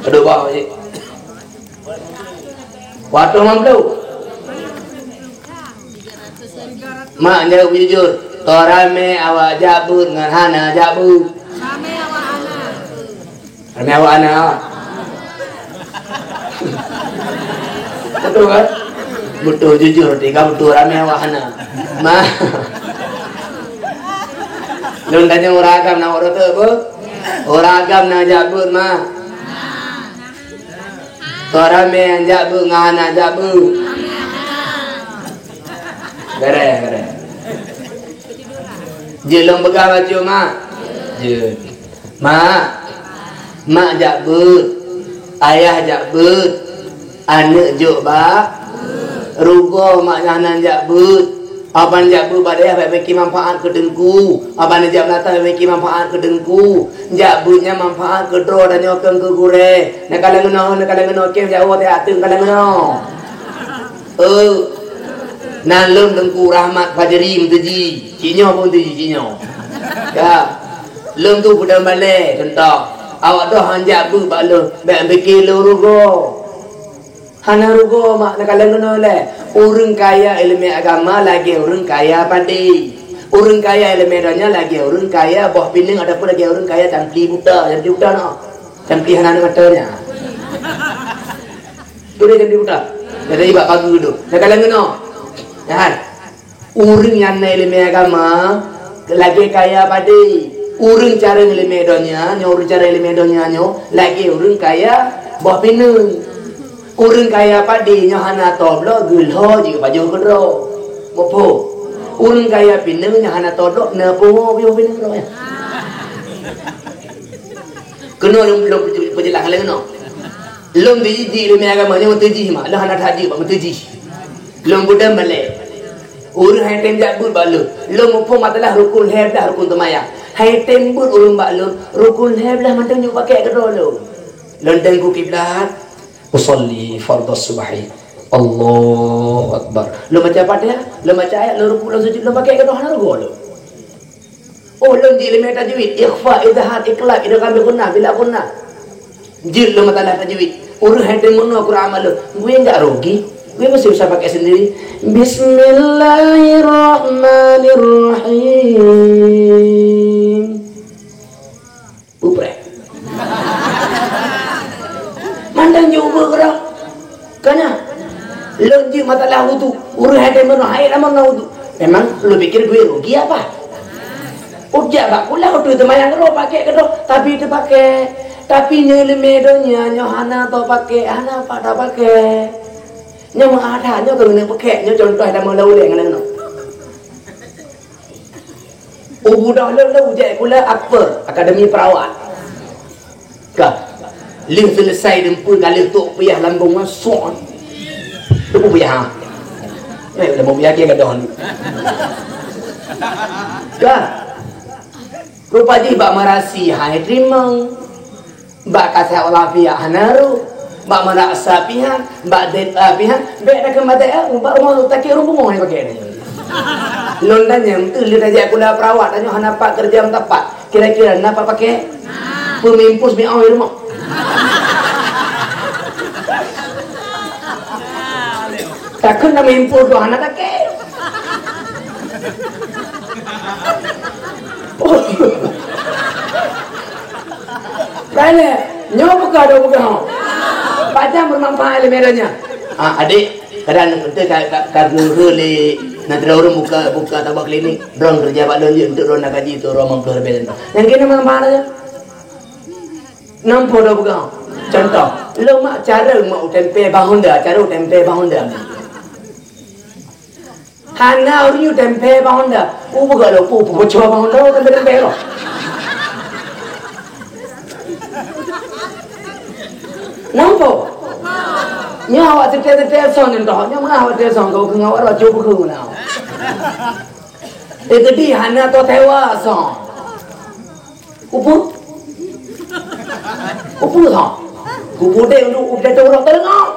Padub boh uji. Watèe limong ploh. Mak, jaweueb jujur. Toh ramè awak jak beuet ngon hana jak beuet? Ramè awak hana. Beutôi kan? Beutôi, jujur, tiga beutôi, ramè awak hana. Mak. Lôn tanyong ureueng agam na awak rot beuet? Ureueng agam na jak beuet, Mak? Toh ramè nyang jak beuet ngon hana jak beuet? Beureh, beureh. Jeuet lôn peugah bacut, Mak? Jeuet. Mak, mak jak beuet, ayah jak beuet, aneuk jok bak rugoe, mak nyan hana jak beuet. Aban jak beuet bak dayah, bèk pike manfaat keu teungku. Aban jak meunasah, bèk pike manfaat keu teungku. Jak beuet nyan manfaat keu droe, tanyoe keu gurèe. Neukalon keunoe, neukalon keunoe, kèe jak woe teuh ateueh, neukalon keunoe. Eh, nan lôn Teungku Rahmat Fajri meuteuji. Cit nyoe pun meuteuji, cit nyoe. Ya. Lôn tu peudong balè, contoh. Awak droe han jak beuet bak lôn, bèk pike lôn rugoe. Hana rugoe, mak, neukalon keunoe lé. Ureueng kaya ileumèe agama lagèe ureueng kaya padé. Ureueng kaya ileumèe donya lagèe ureueng kaya boh pineung ataupun lagèe ureueng kaya campli buta, campli buta na. Campli hana na mata nya. Tu dia campli buta. Jadi bak pageue tu. Neukalon keunoe. Nyan. Ureueng nyang na ileumèe agama lagèe kaya padé. Ureueng carông ileumèe donya nyoe, ureueng carông ileumèe donya nyoe lagèe ureueng kaya boh pineung. Ureueng kaya padé nyoe hana toe bloe, geulho jih pajoh keudroe. Muphom? Ureueng kaya pineung nyoe hana toe bloe, na pungo pajoh pineung keudroe nyan. Keunoe lôn, lôn peujeulaih lé keunoe. Lôn teuji ileumèe agama nyoe meuteuji, mak. Lôn hana that jeuet bak meuteuji. Lôn peudong balè. Ureueng han tém jak beuet bak lôn. Lôn muphom matalah rukun lhèe blah rukun teumayang. Han tém beuet ureueng bak lôn, rukun lhèe blah mantong jeuet pakèk keudroe lôn. Lôn teungku kiblat, usolli fardhas subhi. Allahu Akbar. Lôn baca Fatihah, lôn baca ayat, lôn rukuk, lôn sujud, lôn pakèk keudroe hana rugoe lôn. Oh, lôn jeuet ileumèe tajwid, ikhfa, idhar, iqlab, idgham bi ghunnah, bila ghunnah. Jeuet lôn matalah tajwid. Ureueng han tém meunoe Quran bak lôn. Gui enggak rugi. Gui meusti usah pakèk sendiri. Bismillahirrahmanirrahim. Upreh. Mandang jeuet ubeuek keudroe. Ka nyan. Lôn jeuet matalah wudu. Ureueng han tém meunoe, hai lam meunoe wudu. Memang lôn pikir gui rugi apa? Ujak bak kulah, udah teumayang keudroe, pakèk keudroe, tapi teupakèk. Tapi nyoe ileumèe donya nyoe hana toe pakèk, hana pat tapakèk. Nyoe meuada nyoe keuneuk pakèk, nyoe contoh dah meulah ulèe ngon nyoe. Ubu dah lôn lôn ujak kulah apa? Akademi Perawat. Ka. Lheueh seuleusai deumpui ka lheueh tok piah lambông ngon suon. Tok piah, ha. Eh, udah mau piah ke gadon. Ka. Rupa jih bak marasi hai teurimong. Bak kasai Allah pihak hana ru. Bak maraksa pihak, bak deta pihak. Bèk dah keumaté, eh, bak rumoh takèk ureueng bungöng nyang pakèk nyoe. Lôn tanyong, teuh lheueh tajak kulah perawat, tanyoe hana pat keureuja meusapat. Kira-kira na pat pakèk? Peumimpus mi'oh di rumoh. Takheun na mimpus tu hana takèk. Kan, eh? Nyoe peugah dong peugah. Pajan bermanfaat ilmu donya. Ah, adik, kadang betul ka, ka, ka geuheu lé, na teudah ureueng buka, buka tabah klinik, droe keureuja bak lôn jeuet, untuk droe na gaji tu, droe limong ploh leubeh. Nyang keunoe manfaat aja. Nampak dah peugah. Contoh, lôn mak cara mak utempel bak Honda, cara utempel bak Honda. Hana ureueng nyang tempé bak Honda. Peue gak lôn peue, peue boco bak Honda, tempé-tempé lom. Nampak? Nyoe awak teuté-teuté song nyoe toh. Nyoe meunah awak teuté song, keu awak laju beukeue meunah. Eh, jadi hana toh tewa song. Upu? Peue ha? Kubudek untuk ubé teuh uroe teungoh.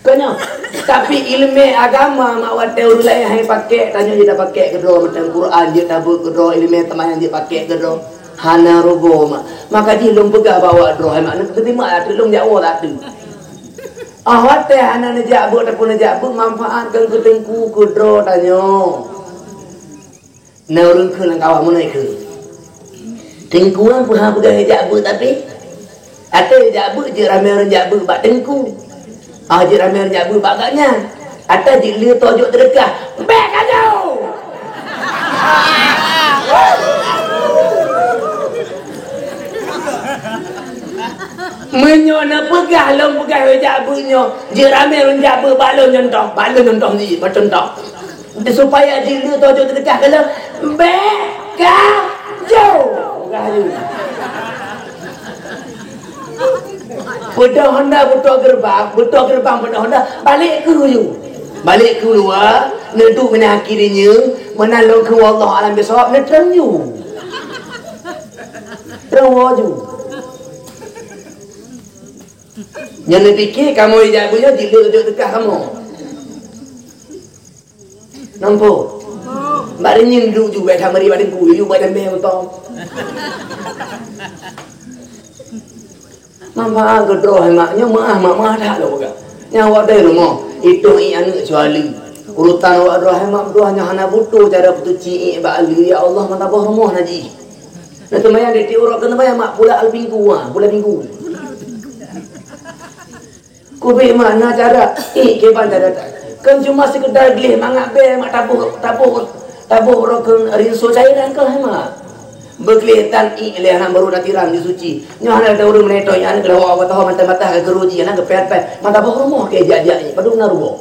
Keu nyoe, tapi ileumèe agama mak watèe ureueng laén hai pakèk, tanyoe jeuet tapakék keudroe, mantong Quran jeuet tabeuet keudroe, ileumèe teumanyong jeuet pakék keudroe. Hana rugoe mak. Maka jih lôn peugah bak awak droe hai mak, neuteurimong ateueh lôn jak woe ateueh. Ah watèe hana neujak beuet ataupun neujak beuet, manfaatkan keu teungku keudroe tanyoe. Na ureueng kheun lam kawan meunoe kheun. Teungku nyan peue hana peugah jak beuet tapi? Ateueh jak beuet jeuet ramé ureueng jak beuet bak teungku. Ah jeuet ramé ureueng jak beuet bak gobnyan. Ateueh jeuet lé toh jok teudeukah. Bèk ka jok! Meunyoe na peugah lôn peugah jak beuet nyoe, jeuet ramé ureueng jak beuet bak lôn nyontoh, bak lôn nyontoh ni, bak contoh. Supaya jih lé toh jok teudeukah keu lôn, bèk ka jok. Peudong honda beutoe geureubang, beutoe geureubang peudong honda, balek keu yue. Balek keu luwa, neuduek meunan aki dinyeu, meunan lôn keu wallah alam bisawab, neutrön yue. Trön woe ju. Nyan neupike kamoe jak beuet nyoe jih lé jok teudeukah kamoe. Nampak? Bak renyang duek ju bèk that meuri bak teungku, ju bak jamé mantong. Manfaat keudroe hai mak, nyoe meuah mak, meuah that lôn peugah. Nyan awak dai rumoh, itong ié aneuk cuali. Urutan awak droe hai mak, droe nyoe hana butoe cara peutuci ié bak aleue, ya Allah, mata boh rumoh na jih. Na teumayang di tiep uroe keu teumayang mak, pula al pinggu, ah, pula pinggu. Kubri mak na cara, eh, kiban cara. Kan cuma sekedar gleh mangat bèe mak taboh, taboh, taboh uroe keu rinso cairan keuh mak. Beugleh tan ié lé hana baru datiram di suci. Nyoh hana ada ureueng meunetoi aneuk lawak awak tahu mata-mata ka geuruji aneuk geupet-pet. Mata boh rumoh keu jak-jak ié, padum na rugoe.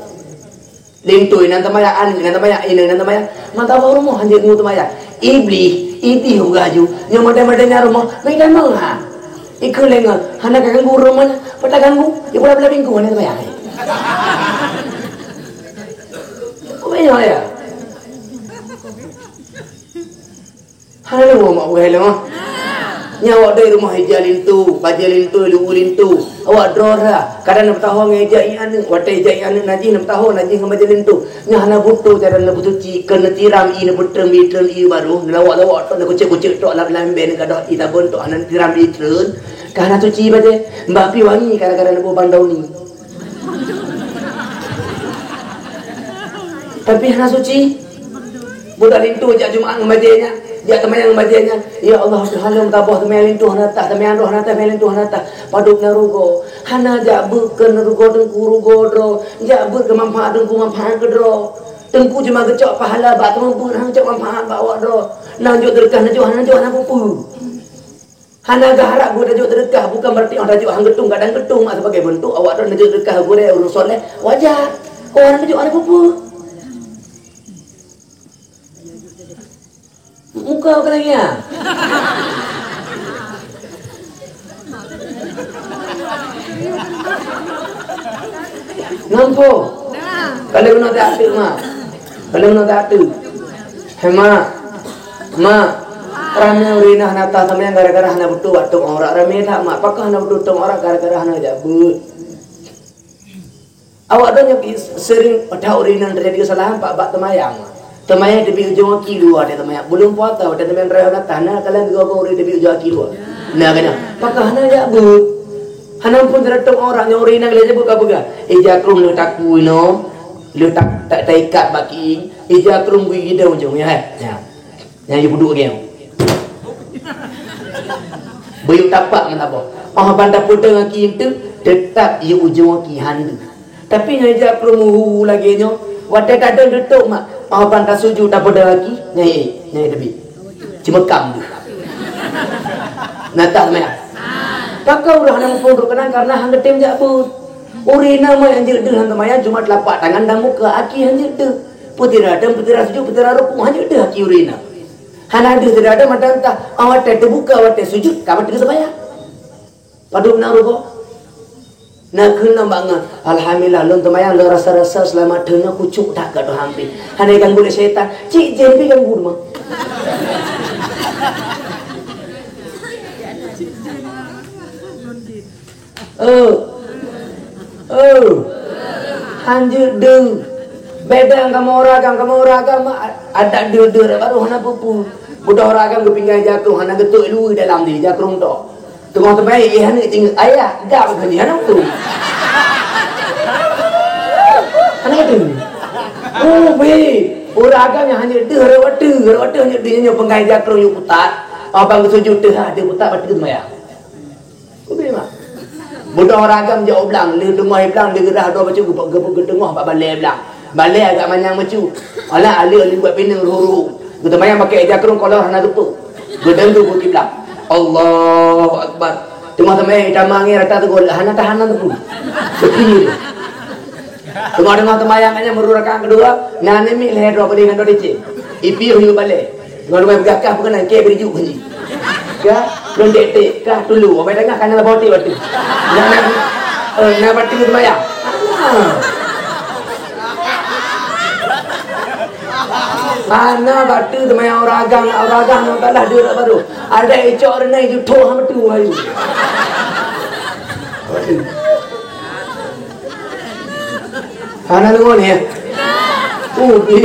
Lintui nan teumayang, aneuk nan teumayang, inong nan teumayang. Mata bak rumoh hanjeuet ngu teumayang. Iblih, iblih uga ju. Nyoe model-model nyan rumoh, meuikan meuha. Ikeu lengah, hana ka ganggu rumoh nyan, peue taganggu? Di pula-pula bingkong hana teumayang. Kok banyak ya? Hana leumo mak peugah leumo. Nyan awak dai rumoh ija linto, bajèe linto, luwu linto. Awak droe rhah, kadang neupeusaho ngon ija ié aneuk, watèe ija ié aneuk najih neupeusaho najih ngon bajèe linto. Nyan hana butoe cara neupeusuci, keu neutiram ié, neupeutrön ié, trön ié barô, neulawak-lawak tok, neukucek-kucek tok lam, lam bèe, neugadôh ié sabon tok, hana neutiram ié trön. Ka hana suci bajèe, bah pi wangi gara-gara neuboh bang daun ié. Tapi hana suci. Budak linto jak Jumat ngon bajèe nyan, jak teumayang ngon bajèe nyan. Ya Allah, Tuhan lôn taboh teumayang linto hana tah, teumayang droe hana tah, teumayang linto hana tah. Padub na rugoe. Hana jak beuet keu rugoe teungku rugoe droe. Jak beuet keu manfaat teungku manfaat keu droe. Teungku cuma geucok pahala bak teumeubuet, hana geucok manfaat bak awak droe. Na jok teudeukah, na jok hana jok hana peue-peue. Hana geuharab buet tajok teudeukah, bukan berarti oh tajok han geutung, kadang geutung mak sebagai bentuk awak droe neujok teudeukah gurèe ureueng soleh, wajar. Oh hana tajok hana peue-peue. Muka apa lagi ya? Nampak? Kalau kena tak atur mak. Kalau kena tak atur. Hai mak. Mak, ramé ureueng inong hana tah teumayang gara-gara hana beutôi watèe tong aurat. Ramé that mak, pakon hana beutôi tong aurat gara-gara hana jak beuet. Awak droe nyoe sering that ureueng inong teujadi keusalahan bak, bak teumayang. Teumayang teubiet ujong aki dua watèe teumayang. Buleuen puasa watèe teumayang raya hana tah, na kalon dua boh ureueng teubiet ujong aki dua. Na keunan, pakon hana jak beuet. Hana muphom cara tong aurat nyoe ureueng inong lé jak beuet ka peugah. Ija krueng lheueh takue inoe, lheueh tak, tak taikat bak kieng. Ija krueng bui gidong ujong nyoe hai. Nyan. Nyang yue peuduek lagèe nyoe. Beuyue tapak meunaboh. Oh ban tapeudong aki eunteuk, teutap yue ujong aki han deuh. Tapi nyang ija krueng uhu lagèe nyoe, watèe tadong teutôp mak, oh ban tasujut tapeudong aki, nyan, nyan teubiet. Ceumeukam deuh. Na tah meunan. Pakon ureueng hana muphom ruknan karena han geutem jak beuet. Ureueng inong meuhan jeuet deuh han teumayang cuma teulapak tangan dan muka, aki han jeuet deuh. Peutira dong, peutira sujut, peutira rukuk, han jeuet deuh aki ureueng inong. Hana deuh teudah-dah mata eunteuk, watèe teubuka, watèe sujut, ka meuteuk seumayang. Padub na rugoe? Na kheun lom bak ngon, alhamdulillah, lôn teumayang, lôn rasa-rasa seulama thôn nyoe khusyuk that ka Tuhan pih. Hana ganggu lé syaitan. Cit jén pih ganggu teuma. Oh. Oh. Hanjeuet deuh. Beda kamoe ureueng agam, kamoe ureueng agam adak deuh-deuh rot barô hana peue-peue. Beudôh ureueng agam geupinggah jakrong hana geutôk luweue dalam deh jakrong tok. Teungoh teumai, eh, aneuk tinggi, ayah, gak beutôi, hana beutôi. Hana beutôi. Oh, beh. Ureueng agam nyang hana deuh rot watèe, rot watèe hana deuh nyoe peungai jakrong yue putat. Abang geusujut teuh, ah, deuh putat watèe teumai. Ubé mak. Beudôh ureueng agam jak u blang, lheuh teungoh i blang, lheuh geurhah droe bacut geup-, geup-, geuteungoh bak balèe blang. Balèe agak manyang bacut. Alah, aleuh-aleuh buet pineung ruhu-ruhu. Geuteumayang pakai ija krông kolor hana geupeu. Geudong tu bukit blang. Allahu Akbar. Teungoh teumayang itamah angén rata teugol, hana tahan teupeu. Sepi. Teungoh-teungoh teumayang nyan meureuh rakaat keudua, na aneuk miet lhèe droe beudé ngon droe licén. Ipiôh yue balèe. Teungoh teumayang peugah kah peue keunan, kèe beurijôk nyan. Kah, lôn dek-dek, kah tulu, obai tangah kana laba watèe watèe. Na, na, eh, na batèe teumayang. Ah. Hana batèe teumayang ureueng agam, ureueng agam ngon talah deuh rot barô. Adak icok reunai juthoh hana batèe ayu. Hana deungö nyan? Udi.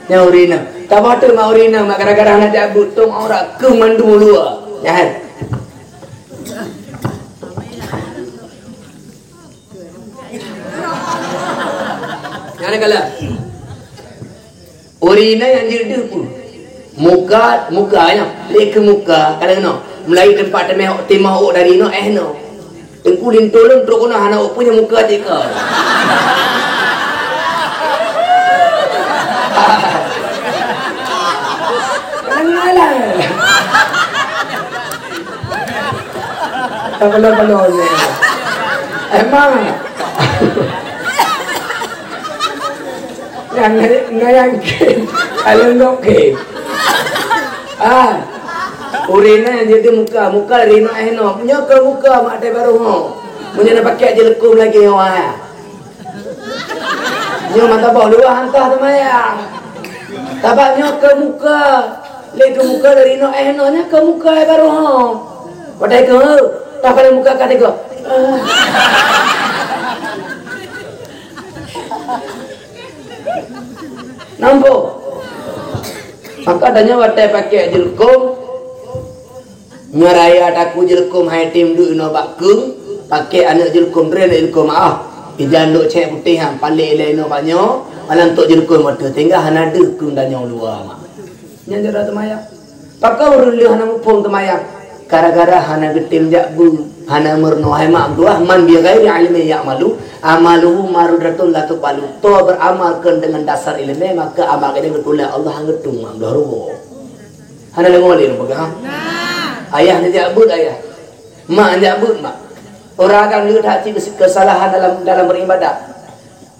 Nyan ureueng inong. Tabah teuma ureueng inong, mak, gara-gara hana jak beuet, tom aurat keu mandum luwa. Nyan. Nyan kala. Ureueng inong nyang jeuet deuh peue? Muka, muka nyoe. Lé keu muka, ka lheueh nyoe. Mulai teumpat teumé, timah ôk dari nyoe, eh, nyoe. Teungku linto lôn trok keunoe hana ôk peue nyoe muka cit ka. Janganlah. Tak perlu-perlu ni. Emang. Nyang, nyang, nyang kém. Alun gok kém. Ah. Ureueng inong jadi muka, muka rinok eh noh. Nyoe keu muka mak teuh barô ho. Meunyoe na pakai jileukom lagèe nyoe, ah. Nyoe mata boh luwah hantah teumayang. Tabak nyoe keu muka. Lé keu muka dari noh eh noh nyoe keu muka eh barô ho. Watèe keu, tak pada muka ka teuka. Ah. Nampak? Maka tanyoe watèe pakai jileukom, ngon raya takue jileukom hai tem duek inoe bak keung, pakai aneuk jileukom dren jileukom ah. Ijan dok cèk putéh han, palek ilèe inoe bak nyoe, malam tok jileukom watèe tinggai hana deuh keung tanyoe luwa mak. Nyan cara teumayang. Pakon ureueng lheueh hana muphom teumayang? Gara-gara hana geutem jak beuet, hana meurunoe hai mak meutuah, man bi ghairi ilmin ya'malu, amaluhu marudatun la tuqbalu. Toh beramal kon deungon dasar ileumèe, maka amal geuh nyan geutulak Allah han geutung mak meutuah rugoe. Hana deungö lé lôn peugah, ha? Ayah neujak beuet ayah. Mak neujak beuet mak. Ureueng agam lheueh that cit keusalahan dalam, dalam beribadat.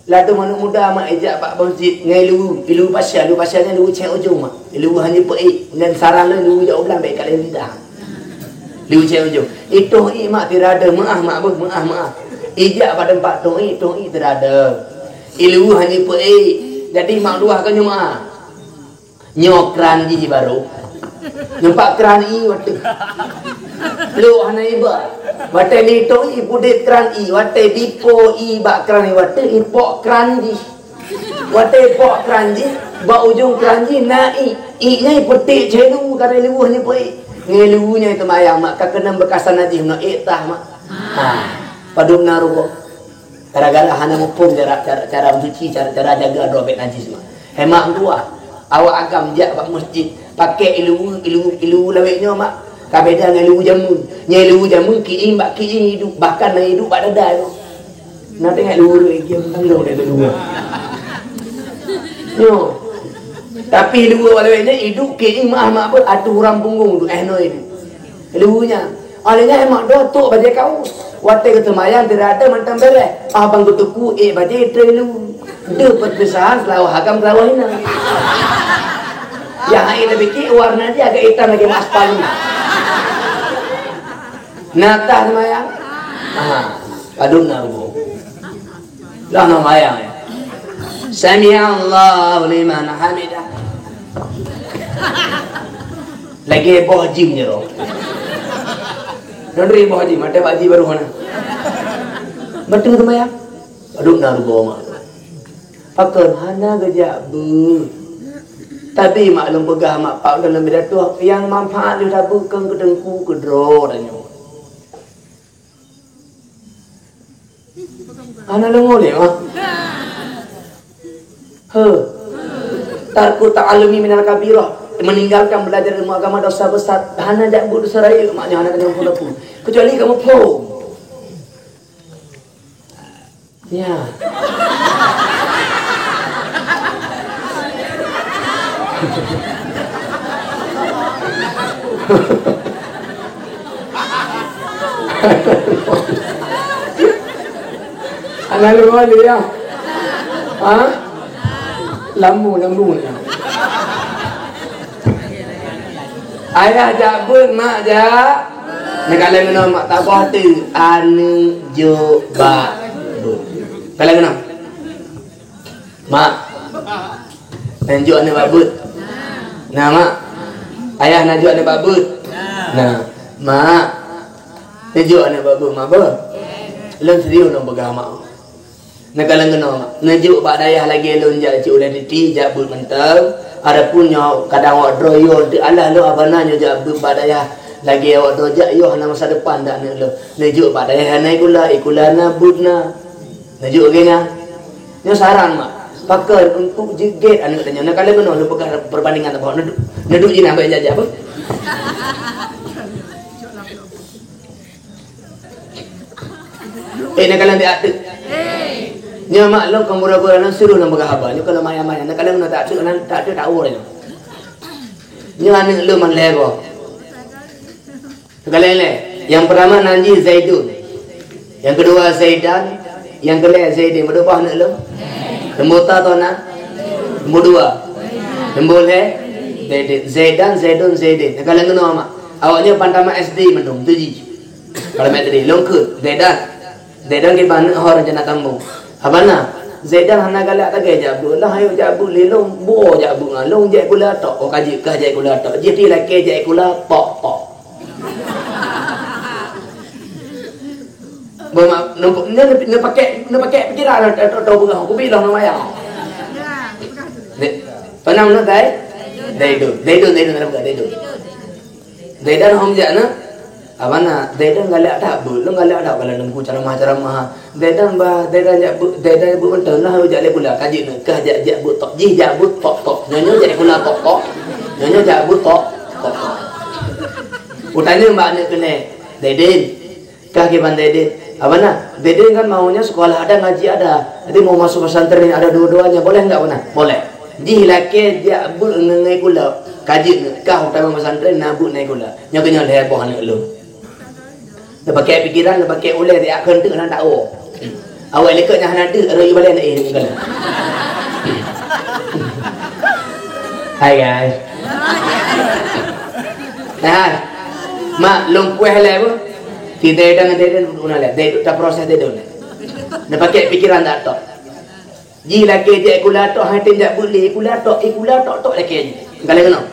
Laju manok muda mak ijak bak meuseujid ngon ileue, ileue pasha, ileue pasha nyan ileue cèk ujong mak. Ileue hana peuék, nyan saran lôn ileue jak u blang bèk kalon lidah. Ileue cèk ujong. Itoh ék mak tirada, meu'ah mak beuh, meu'ah, meu'ah. Ijak bak teumpat toh ék, toh ék tirada. Ileue hana peuék, jadi mak luwah ka nyoe meu'ah. Nyoe kran jih barô. Nyoe pat kran ie watèe. Lhok hana iba. Watèe lheuh tok ie pudet kran ie, watèe dipo ie bak kran ie watèe ipok kran jih. Watèe ipok kran jih, bak ujong kran jih na ie. Ie nyan ipeuték celu karena ileue nyan peuék. Ngon ileue nyan teumayang mak ka keunong beukasan najih meunoe ék tah mak. Ha, padum na rugoe. Gara-gara hana muphom cara, cara, cara meusuci, cara, cara jaga droe bèk najis mak. Hai mak meutuah, awak agam jak bak meuseujid, pakai ileue, ileue, ileue lawét nyoe mak. Ka beda ngon ileue jameun. Nyan ileue jameun kiéng bak kiéng iduek, bahkan na iduek bak dada nyoe. Na teuingat ileue ureueng kiéng tanggung dari dua. Nyoe. Tapi ileue lawét nyoe iduek kiéng meu'ah mak beuh atoh urang punggong duek eh noe iduek. Ileue nyan. Óh lheueh nyan mak dua tok bajèe kaos. Watèe geuteumayang tirada mantong bèrèh. Ah bang geuteupue ék bajèe itré ileue. Deuh peurpisahan seulawah agam seulawah inong. Nyang hai tapike warna jih agak itam lagèe aspal. Na tah teumayang? Ha, padum na rugoe. Lah na mayang ya. Sami'allahu liman hamidah. Lagèe boh jim jaroe. Nyan boh jim, maté bak jim baru hana. Beutôi teuma ya? Aduh, na rugoe mak. Pakon hana geujak beuet. Tapi mak lôn peugah mak, pak lôn lôn pidato, nyang manfaat lôn tabeuet keu teungku keudroe tanyoe. Hana lôn ngoleh, ha? He. Tarku ta'allumi minal kabirah. Meninggalkan belajar ilmu agama dosa besar. Hana jak buet dosa rayeuk, maknanya hana keuneuk phôn-phôn. Kecuali kamu phôn. Ya. Anak lu mana ya? Ha? Lambu, lambu ni. Ayah jak beuet, mak jak. Neukalon keunoe mak, taboh teuk aneuk jok bak beuet. Kalon keunoe. Mak. Neujok aneuk bak beuet. Nah, mak. Ayah neujok aneuk bak beuet. Nah, mak. Neujok aneuk bak beuet, mak beuh. Lôn serius lôn peugah mak. Neukalon keunoe, neujok bak dayah lagèe lôn jak cit ulèe titi, jak beuet mantong. Adapun nyoe kadang awak droe yo, teualah lôn abana nyoe jak beuet bak dayah lagèe awak droe jak yo, hana masa depan dak aneuk lôn. Neujok bak dayah hana ikula, ikula na beuet na. Neujok lagèe nyan. Nyoe saran mak. Pakon untuk jeuet gét aneuk tanyoe. Neukalon keunoe lôn peugah perbandingan teuma. Neuduek, neuduek jih na bak jak-jak apa? Eh, neukalon di ateueh. Nyoe mak lôn kon bura-bura lôn suruh lôn peugah haba. Nyoe kalau maya-maya neukalon na tak ateueh, na tak ateueh, tak ureueng. Nyoe aneuk lôn man lhèe boh. Neukalon lé. Yang pertama nan jih Zaidun. Yang kedua Zaidan. Yang kelhèe Zaidin. Meudua boh aneuk lôn. Nombor ta toh na? Nombor dua. Nombor lhèe Zaidin. Zaidan, Zaidun, Zaidin. Neukalon keunoe mak. Awak nyoe ban tamat S D mandum, tu jih. Kalau mak tadi, lôn kheun, Zaidan. Zaidan kiban aneuk ho rencana tambong. Abana, Zaidan hana galak lagèe jak beuet lah, ayo jak beuet lé lôn, beuo jak beuet ngon lôn, jak kula tok. Oh, ka jeuet kah jak kula tok. Jih pi lakèe jak kula pok-pok. Beumak, neu-, neu-, neupakèk, neupakèk pikiran, tok, tok, tok, beuh, kubi lôn maya. Dek, peunang neu, Zai? Zaidun, Zaidun, Zaidun, Zaidun, Zaidun. Zaidan hom jak na? Abana, Zaidan galak that beuet, lôn galak that kalau nunggu ceramah-ceramah. Zaidan ba, Zaidan jak beuet, Zaidan beuet mantong lah, jak lé kula, ka jeuet na, kah jak, jak beuet tok, jih jak beuet tok-tok. Nyoe, nyoe jak kula tok-tok. Nyoe, nyoe jak beuet tok, tok-tok. Kutanyong bak aneuk keuneuk, Zaidin, kah kiban Zaidin? Abana, Zaidin kan maunya sekolah ada, ngaji ada. Jadi mau masuk pesantren yang ada dua-duanya, boleh enggak, Bana? Boleh. Jih lakèe jak beuet ngon kula. Ka jeuet na, kah utama pesantren na beuet ngon kula. Nyoe keunyoe lhèe boh aneuk lôn. Neupakèk pikiran, neupakèk ulèe, di akheun teuk na tak woe. Awai likot nyang hana deuek, rot ibalèe na, eh, bukan. Hai, guys. Nah, mak, lôn puih lé bu. Ti dai dang dai dang duduk na lé. Dai duduk ta proses dai dong. Neupakèk pikiran tak tok. Jih lakèe jak kula tok, hai tem jak beuet lé kula tok, eh, kula tok, tok lakèe jih. Galak keunoe.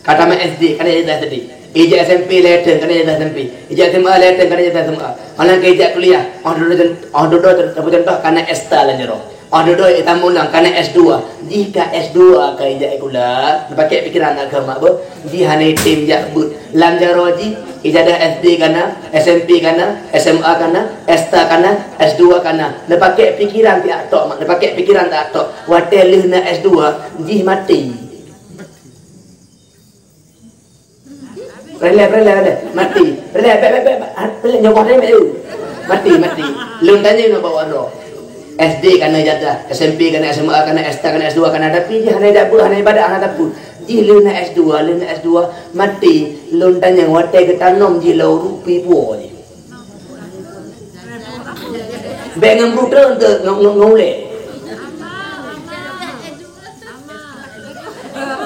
Ka tamat S D, kana ijazah S D. Ijak S M P lé tem, kana ijazah S M P. Ijak S M A lé tem, kana ijazah S M A. Malang ke ijak kuliah, oh dudoe, oh dudoe, contoh, kana S ta lam jaroe. Oh dudoe, itam ulang, kana S dua. Jih ka S dua ka ijak kula, neupakèk pikiran agama beuh. Jih hana item jak beuet. Lam jaroe jih, ijazah S D kana, S M P kana, S M A kana, S ta kana, S dua kana. Neupakèk pikiran tiak tok, mak. Neupakèk pikiran tiak tok. Watèe lheueh na S dua, jih maté. Preh lé, preh lé, preh lé. Maté. Preh lé, bèk, bèk, bèk, bèk. Ah, preh lé, nyoe preh lé, bèk, eh. Maté, maté. Lôn tanyong ngon bak droe. S D kana ijazah, S M P kana, S M A kana, S ta kana, S dua kana, tapi jih hana jak beuet, hana ibadat, hana sapeue. Jih lheueh na S dua, lheueh na S dua, maté. Lôn tanyong watèe geutanom jih lam uruek, peue jih? Bèk ngon bruder, ngon, ngon, ngon ulèe.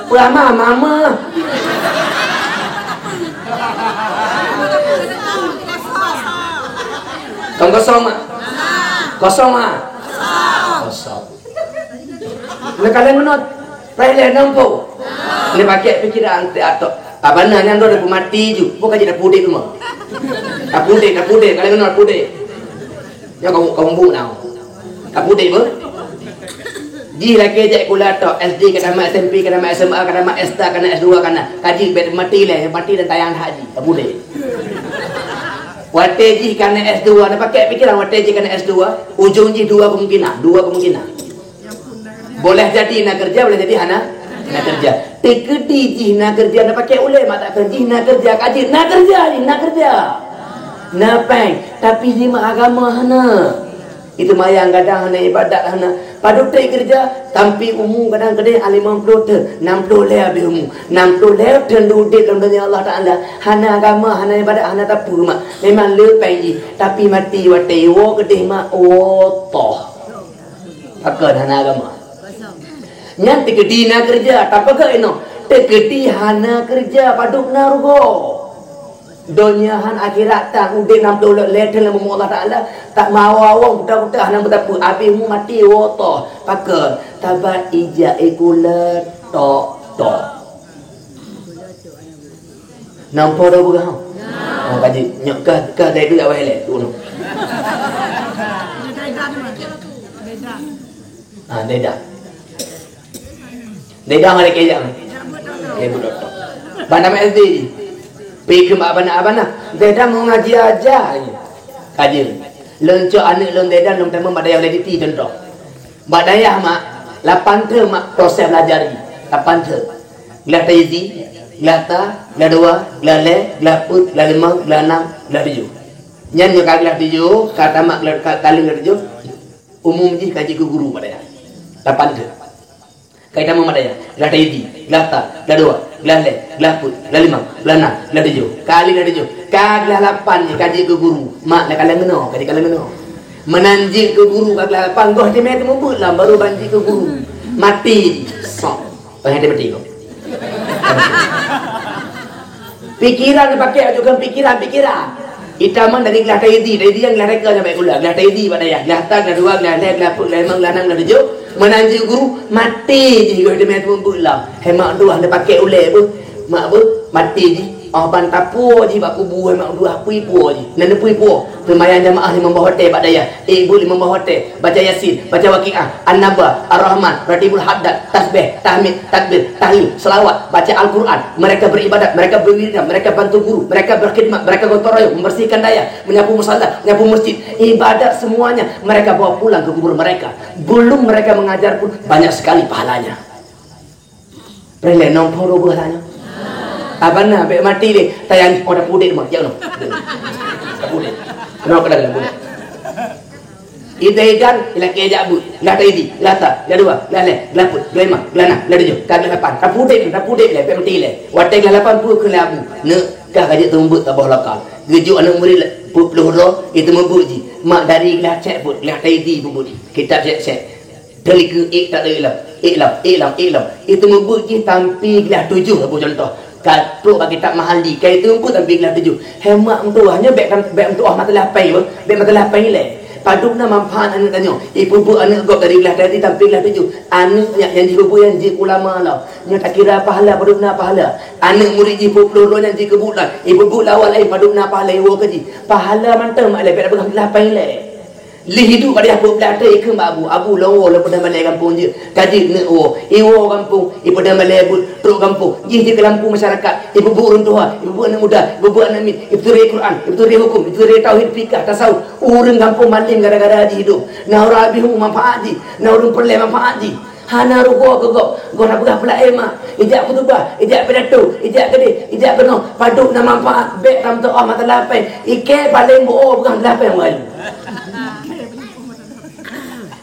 Peue ama, mama. Tong kosong, mak. Kosong, mak. Kosong. Neukalon meunoe, preh lé nampu. Neupakèk pikiran tiak tok. Abana nyan droe dah peumati ju. Bukan jih dah pudek cuma. Dah pudek, dah pudek. Kalau kena pudek. Nyan kamu, kamu bu nau. Dah pudek pun. Jih lagi jak kula tok. S D ka tamat, S M P ka tamat, S M A ka tamat, S dua ka na, S dua ka na. Kaji bet mati leh, mati dan tayang haji. Dah pudek. Watèe jih ka na S dua, na pakai pikiran watèe jih ka na S dua, ujong jih dua kemungkinan, dua kemungkinan. Boleh jadi na kerja, boleh jadi hana na kerja. Teukeudi jih na kerja, na pakai ulèe mak tak kerja, jih na kerja, kaji na kerja, jih na kerja. Na péng, tapi jih mak agama hana. Itu mayang gadang hana, ibadat hana. Padub trép kerja, sampai umu kadang keudeh limong ploh thon, nam ploh lhèe habéh umu. Nam ploh lhèe thon udép lam donya Allah Taala. Hana agama, hana ibadat, hana tapeue mak. Memang le péng jih, tapi mati watèe iwoe keudeh mak, woe toh. Pakon hana agama. Nyan teukeudi na kerja, tapi keu inoe. Teukeudi hana kerja, padub na rugoe. Donya han akhirat tan, udép nam ploh lhèe thon lam bumoe Allah Taala, tak meuawa-awa, buta-buta, hana beutapeue, abéh mu mati, woe toh. Pakon, tabat ijak ikula tok-tok. Nampak dah peugah? Oh, kaji. Nyok kah, kah dai dulu awai leh, tu. Ha, dai dah. Dai dah ada kejap. Okey, betul. Bana S D. Pi keu abana-abana. Dai dah mau ngaji aja. Kaji. Leuncok aneuk lôn dai dah lôn tamong bak dayah lé titi contoh. Bak dayah mak, lapan thon mak proses belajar jih. Lapan thon. Glah taizi, glah ta, glah dua, glah lhèe, glah peuet, glah limong, glah nam, glah tujoh. Nyan nyoe ka glah tujoh, ka tamat glah, ka, ka lheueh glah tujoh, umum jih ka jeuet keu guru bak dayah. Lapan thon. Ka tamong bak dayah, glah taizi, glah ta, glah dua, glah lhèe, glah peuet, glah limong, glah nam, glah tujoh. Ka lheueh glah tujoh, ka glah lapan jih ka jeuet keu guru. Mak na kalon keunoe, ka jeuet kalon keunoe. Meunan jeuet keu guru ka glah lapan, goh teumé teumeubeuet lam baru ban jeuet keu guru. Mati jih. Sok. Pengen mati kok. Pikiran dipakai, ajukan pikiran, pikiran. Itamong dari glah taizi, taizi nyang glah reka sampai kula. Glah taizi bak dayah. Glah ta, glah dua, glah lhèe, glah peuet, glah limong, glah nam, glah tujoh. Meunan jeuet guru, mati jih goh teumé teumeubeuet lam. Hai mak tuah, dipakai ulèe beuh. Mak beuh, mati jih. Oh, ban tapuwoe jih bak kubu, hai mak tuah, pui puwoe jih. Nan pui puwoe. Seumayang jamaah limong boh watèe bak dayah. Eh, bu limong boh watèe. Baca Yasin, baca Waqiah, An-Naba, Ar-Rahman, Ratibul Haddad, tasbih, tahmid, takbir, tahlil, selawat, baca Al-Quran. Mereka beribadat, mereka berwiridan, mereka bantu guru, mereka berkhidmat, mereka gotong royong, membersihkan dayah, menyapu musala, menyapu masjid. Ibadat semuanya mereka bawa pulang ke kubur mereka. Belum mereka mengajar pun banyak sekali pahalanya. Preh lé nong phon roh beuh tanyoe. Abana bèk mati lé. Tayang oh dah pudek mah. Jak noh. Dah pudek. Kenapa dah dah pudek? Idai dan ilakèe jak beuet. Lah taizi, lah ta, lah dua, lah lhèe, lah peuet, lah limong, lah nam, lah tujoh, ka lah lapan. Dah pudek, dah pudek lé, bèk mati lé. Watèe lah lapan peuet keu lé abu. Neuk, kah ka jeuet teumeubeuet saboh lokal. Geujok aneuk murit peuet ploh droe, itu meubeuet jih. Mak dari glah cek beuet, glah taizi peubuet. Kitab cek-cek. Dari keu ik tak lé lom, ik lom, ik lom, ik lom. Itu meubeuet jih sampai glah tujoh, saboh contoh. Ka trok bak kitab Mahalli, ka itu meubeuet sampai glah tujoh. Hai mak meutuah, nyoe bèk, bèk meutuah mata lapèe, bèk mata lapèe lé. Padub na manfaat aneuk tanyoe. Ipeubuet aneuk gob dari glah taizi sampai glah tujoh. Aneuk nyan nyang jipeubuet nyan jeuet ulama lom. Nyoe takira pahala, padub na pahala. Aneuk murit jih peuet ploh droe nyan jeuet keu buet lom. Ipeubuet lawat laén, padub na pahala, iwoe keu jih. Pahala mantong mak lé, bèk beugah mata lapèe lé. Lé hidup bak dayah peuet blah thon ikheun bak abu, "Abu, lôn woe lôn peudong balèe gampông jeuet." Ka jeuet neuk woe, iwoe gampông, ipeudong balèe beuet, trok gampông, jih jeuet keu lampu masyarakat, ipeubeuet ureueng tuha, ipeubeuet aneuk muda, ipeubeuet aneuk miet, ipeuturoe Quran, ipeuturoe tauhid, fikah, tasawuf. Ureueng gampông malem gara-gara jih hidup. Na ureueng habéh manfaat jih, na ureueng peureulèe manfaat jih. Hana rugoe keu gob, gob na peugah peulakèe mak. Ijak khutubah, ijak pidato, ijak keudeh, ijak keunoe, padub na manfaat, bèk tameutuah mata lapèe. Ikèe paleng buoe peugah mata lapèe awai.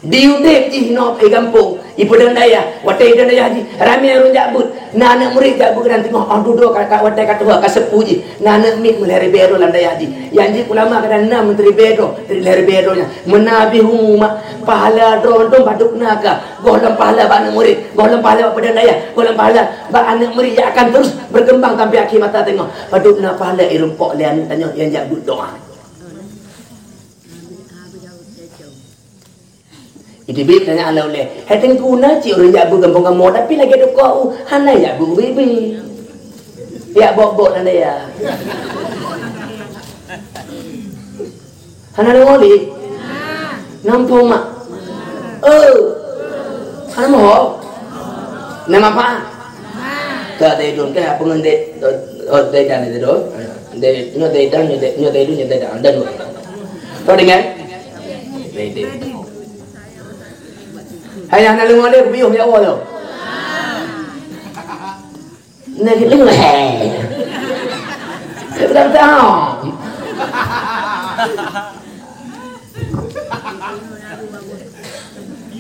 Di udép jih noe i gampông, ipeudong dayah, watèe ipeudong dayah jih, ramè ureueng jak beuet. Na aneuk murit jak beuet dan teungoh, oh, dudoe ka, ka, watèe ka tuha, ka seupôt jih. Na aneuk miet meulhèe ribèe droe lam dayah jih. Nyang jeuet ulama kadang na meulhèe ribèe droe, lhèe ribèe droe nyan. Meunan habéh umu mak, pahala droe mantong padub na ka. Gohlom pahala bak aneuk murit, gohlom pahala bak peudong dayah, gohlom pahala bak aneuk murit yang akan terus berkembang sampai akhir masa teungoh. Padub na pahala irumpok lé aneuk tanyoe nyang jak beuet doa. Jadi bit tanya ala ulèe, "Hai Teungku, na cit ureueng jak beuet gampông kamoe, tapi lagèe teuka u, hana jak beuet ubé-ubé." Piak bok-bok nan daya. Hana deungoe lé? Nampung mak. Oh. Hana moho. Nama apa? Tak ada idun kan apa ngan dek. Oh, dek dan itu doh. Dek, nyo dek dan, nyo dek, nyo dek idun, nyo dek dan. Dan. Kau dengar? Dek, dek. Hai, hana deungoe lé, kupiôh nyawa tu. Nah, gitu. Hei. Betul-betul.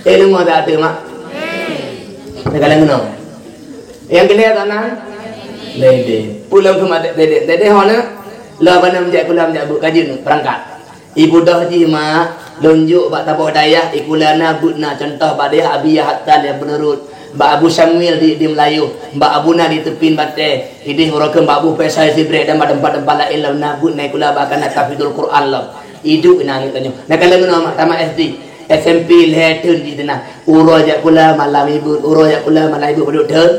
Eh, lu mau tak tu, Mak? Nak kalian kena. Yang kena tak nak? Dede. Pulang ke mak Dede. Dede, hana. Lah, bana menjak kulam, menjak bu-, kajin, berangkat. Ibu doh jih, Mak, lôn jok bak taboh dayah, ikula na, beuet na, contoh bak dayah Abi Yahatan nyang meunurot, bak Abu Samuel di, di Meulayu, bak Abu na di Teupin Batée, ideh uroe keu bak Abu Faisal Sibrek dan bak teumpat-teumpat laén lom na beuet na ikula bak kana tahfidul Quran lom. Iduek na aneuk tanyoe. Na kalon ngon mak tamat S D, S M P lhèe thon jih teuna. Uroe jak kula malam ibeuet, uroe jak kula malam ibeuet padub thon.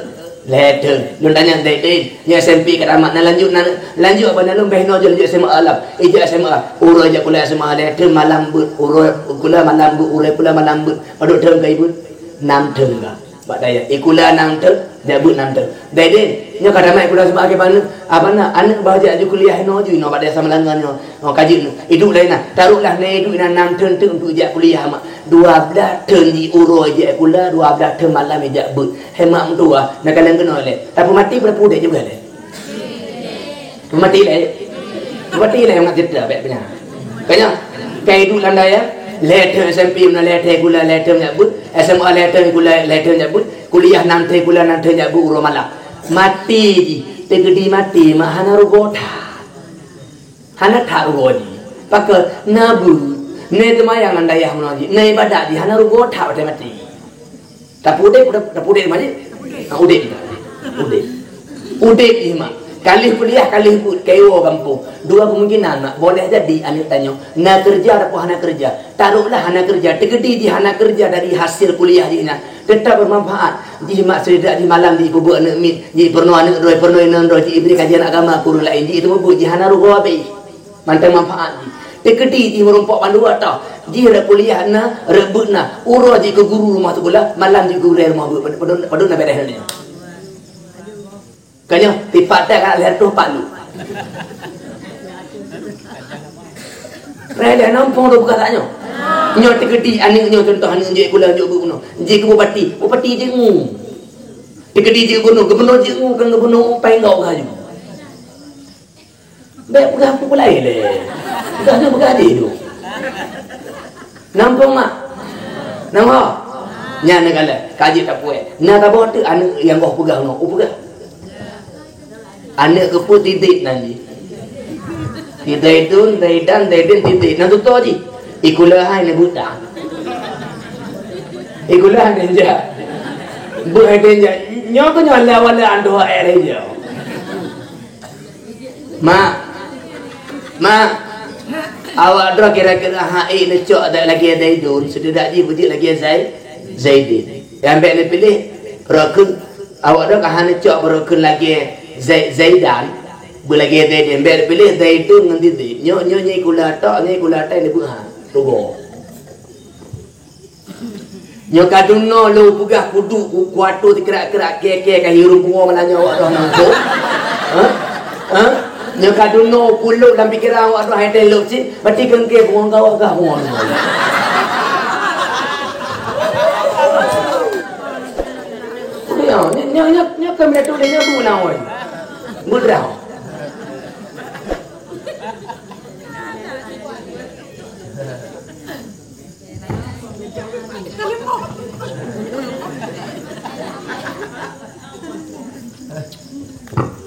Lhèe thon. Lôn tanyong, "Dek, Dek, nyoe S M P ka tamat, na lanjut, na lanjut apa na lôn beh noe jeuet lanjut S M A lom?" "Ijak S M A." "Uroe jak kula S M A lhèe thon malam beuet, uroe kula malam beuet, uroe kula malam beuet. Padub thon ka ibeuet?" "Nam thon ka." Bak dayah. "Ikula nam thon, jak beuet nam thon." "Dek, Dek, nyoe ka tamat ikula S M A ke mana? Apa na aneuk bah jak ju kuliah inoe ju inoe bak desa Meulangga nyoe." Oh, ka jeuet nyoe. Iduek laén na. Taruhlah na iduek na nam thon teuk untuk ijak kuliah mak. Dua blaih thon jih uroe ijak kula, dua blaih thon malam ijak beuet. Hai mak meutuah, na kalon keunoe lé. Tapi mati berapa udép juga lé. Mati lé. Mati lé mak cerita baik punya. Kanya, kai iduek lam dayah, lhèe thon S M P meunan lhèe thon kula lhèe thon jak beuet, S M A lhèe thon kula lhèe thon jak beuet, kuliah nam thon kula nam thon jak beuet uroe malam. Mati jih, teukeudi mati mak hana rugoe that. Hana that rugoe jih. Pakon na beuet, na teumayang lam dayah meunoe jih, na ibadat jih, hana rugoe that watèe maté. Tapi udép, tapi udép mah jih. Ha, udép jih. Udép. Udép jih mak. Ka lheueh kuliah, ka lheueh beuet, ka iwoe gampông. Dua kemungkinan mak. Boleh jadi aneuk tanyoe na keureuja ataupun hana keureuja. Taruhlah hana keureuja, teukeudi jih hana keureuja dari hasil kuliah jih nyan. Teutap beumanfaat. Jih mak seudedak jih malam jih peubuet aneuk miet, jih peurunoe aneuk droe, peurunoe inong droe, jih ibri kajian agama keu ureueng laén, jih teumeubuet jih hana rugoe abéh. Mantong manfaat jih. Teukeudi jih meurumpok bandua tah. Jih rot kuliah na, rot beuet na. Uroe jih keu guru rumoh sikula, malam jih keu gurèe rumoh beuet. Padub, padub na beureh nyoe. Ka nyoe, tipak teuh ka lhèe reutôh pat lu. Raya nampung tu bukan tak nyoe. Nyoe teukeudi aneuk nyoe contoh aneuk jeuet kula jok bu bunoe. Jih keu bupati, bupati jeuet ngu. Teukeudi jeuet gubernur, gubernur jeuet ngu kan gubernur upai enggau gaju. Bèk peugah peue laén lé. Peugah tu peugah jih tu. Nampung mak. Nama? Nyan na galak, ka jeuet tapuai. Na taboh teuk aneuk nyang goh peugah nyoe, u peugah. Aneuk keupeue titik nan jih. Ti Zaidun, Zaidan, Zaidin titik. Nan tutoe jih. Ikula hai na buta. Ikula hai na jak. Bu hai na jak. Nyoe keuh nyoe la wala andoh air aja. Mak, mak, awak droe kira-kira hai neucok dak lagèe Zaidun, seudedak jih beujeuet lagèe Zai-, Zaidin. Nyang bèk neupiléh rokon, awak droe ka han neucok rokon lagèe Zai-, Zaidan, beulagèe Zaidin. Bèk neupiléh Zaidun ngon Zaidin. Nyoe, nyoe, nyoe kula tok, nyoe kula tai neubeue ha. Tuboh. Nyoe ka dunoe lôn peugah kudu ku-, kuatu teukerak-kerak kèe-kèe ka hireuen pungo malam nyoe awak droe nangko. Ha? Ha? Nyoe ka dunoe pulok lam pikeran awak droe hai teh lôn cit, berarti keungke pungo gawat gah pungo. Nyoe, nyoe, nyoe, nyoe, nyoe keumiet tuléh nyoe bu na woi. Mudrah.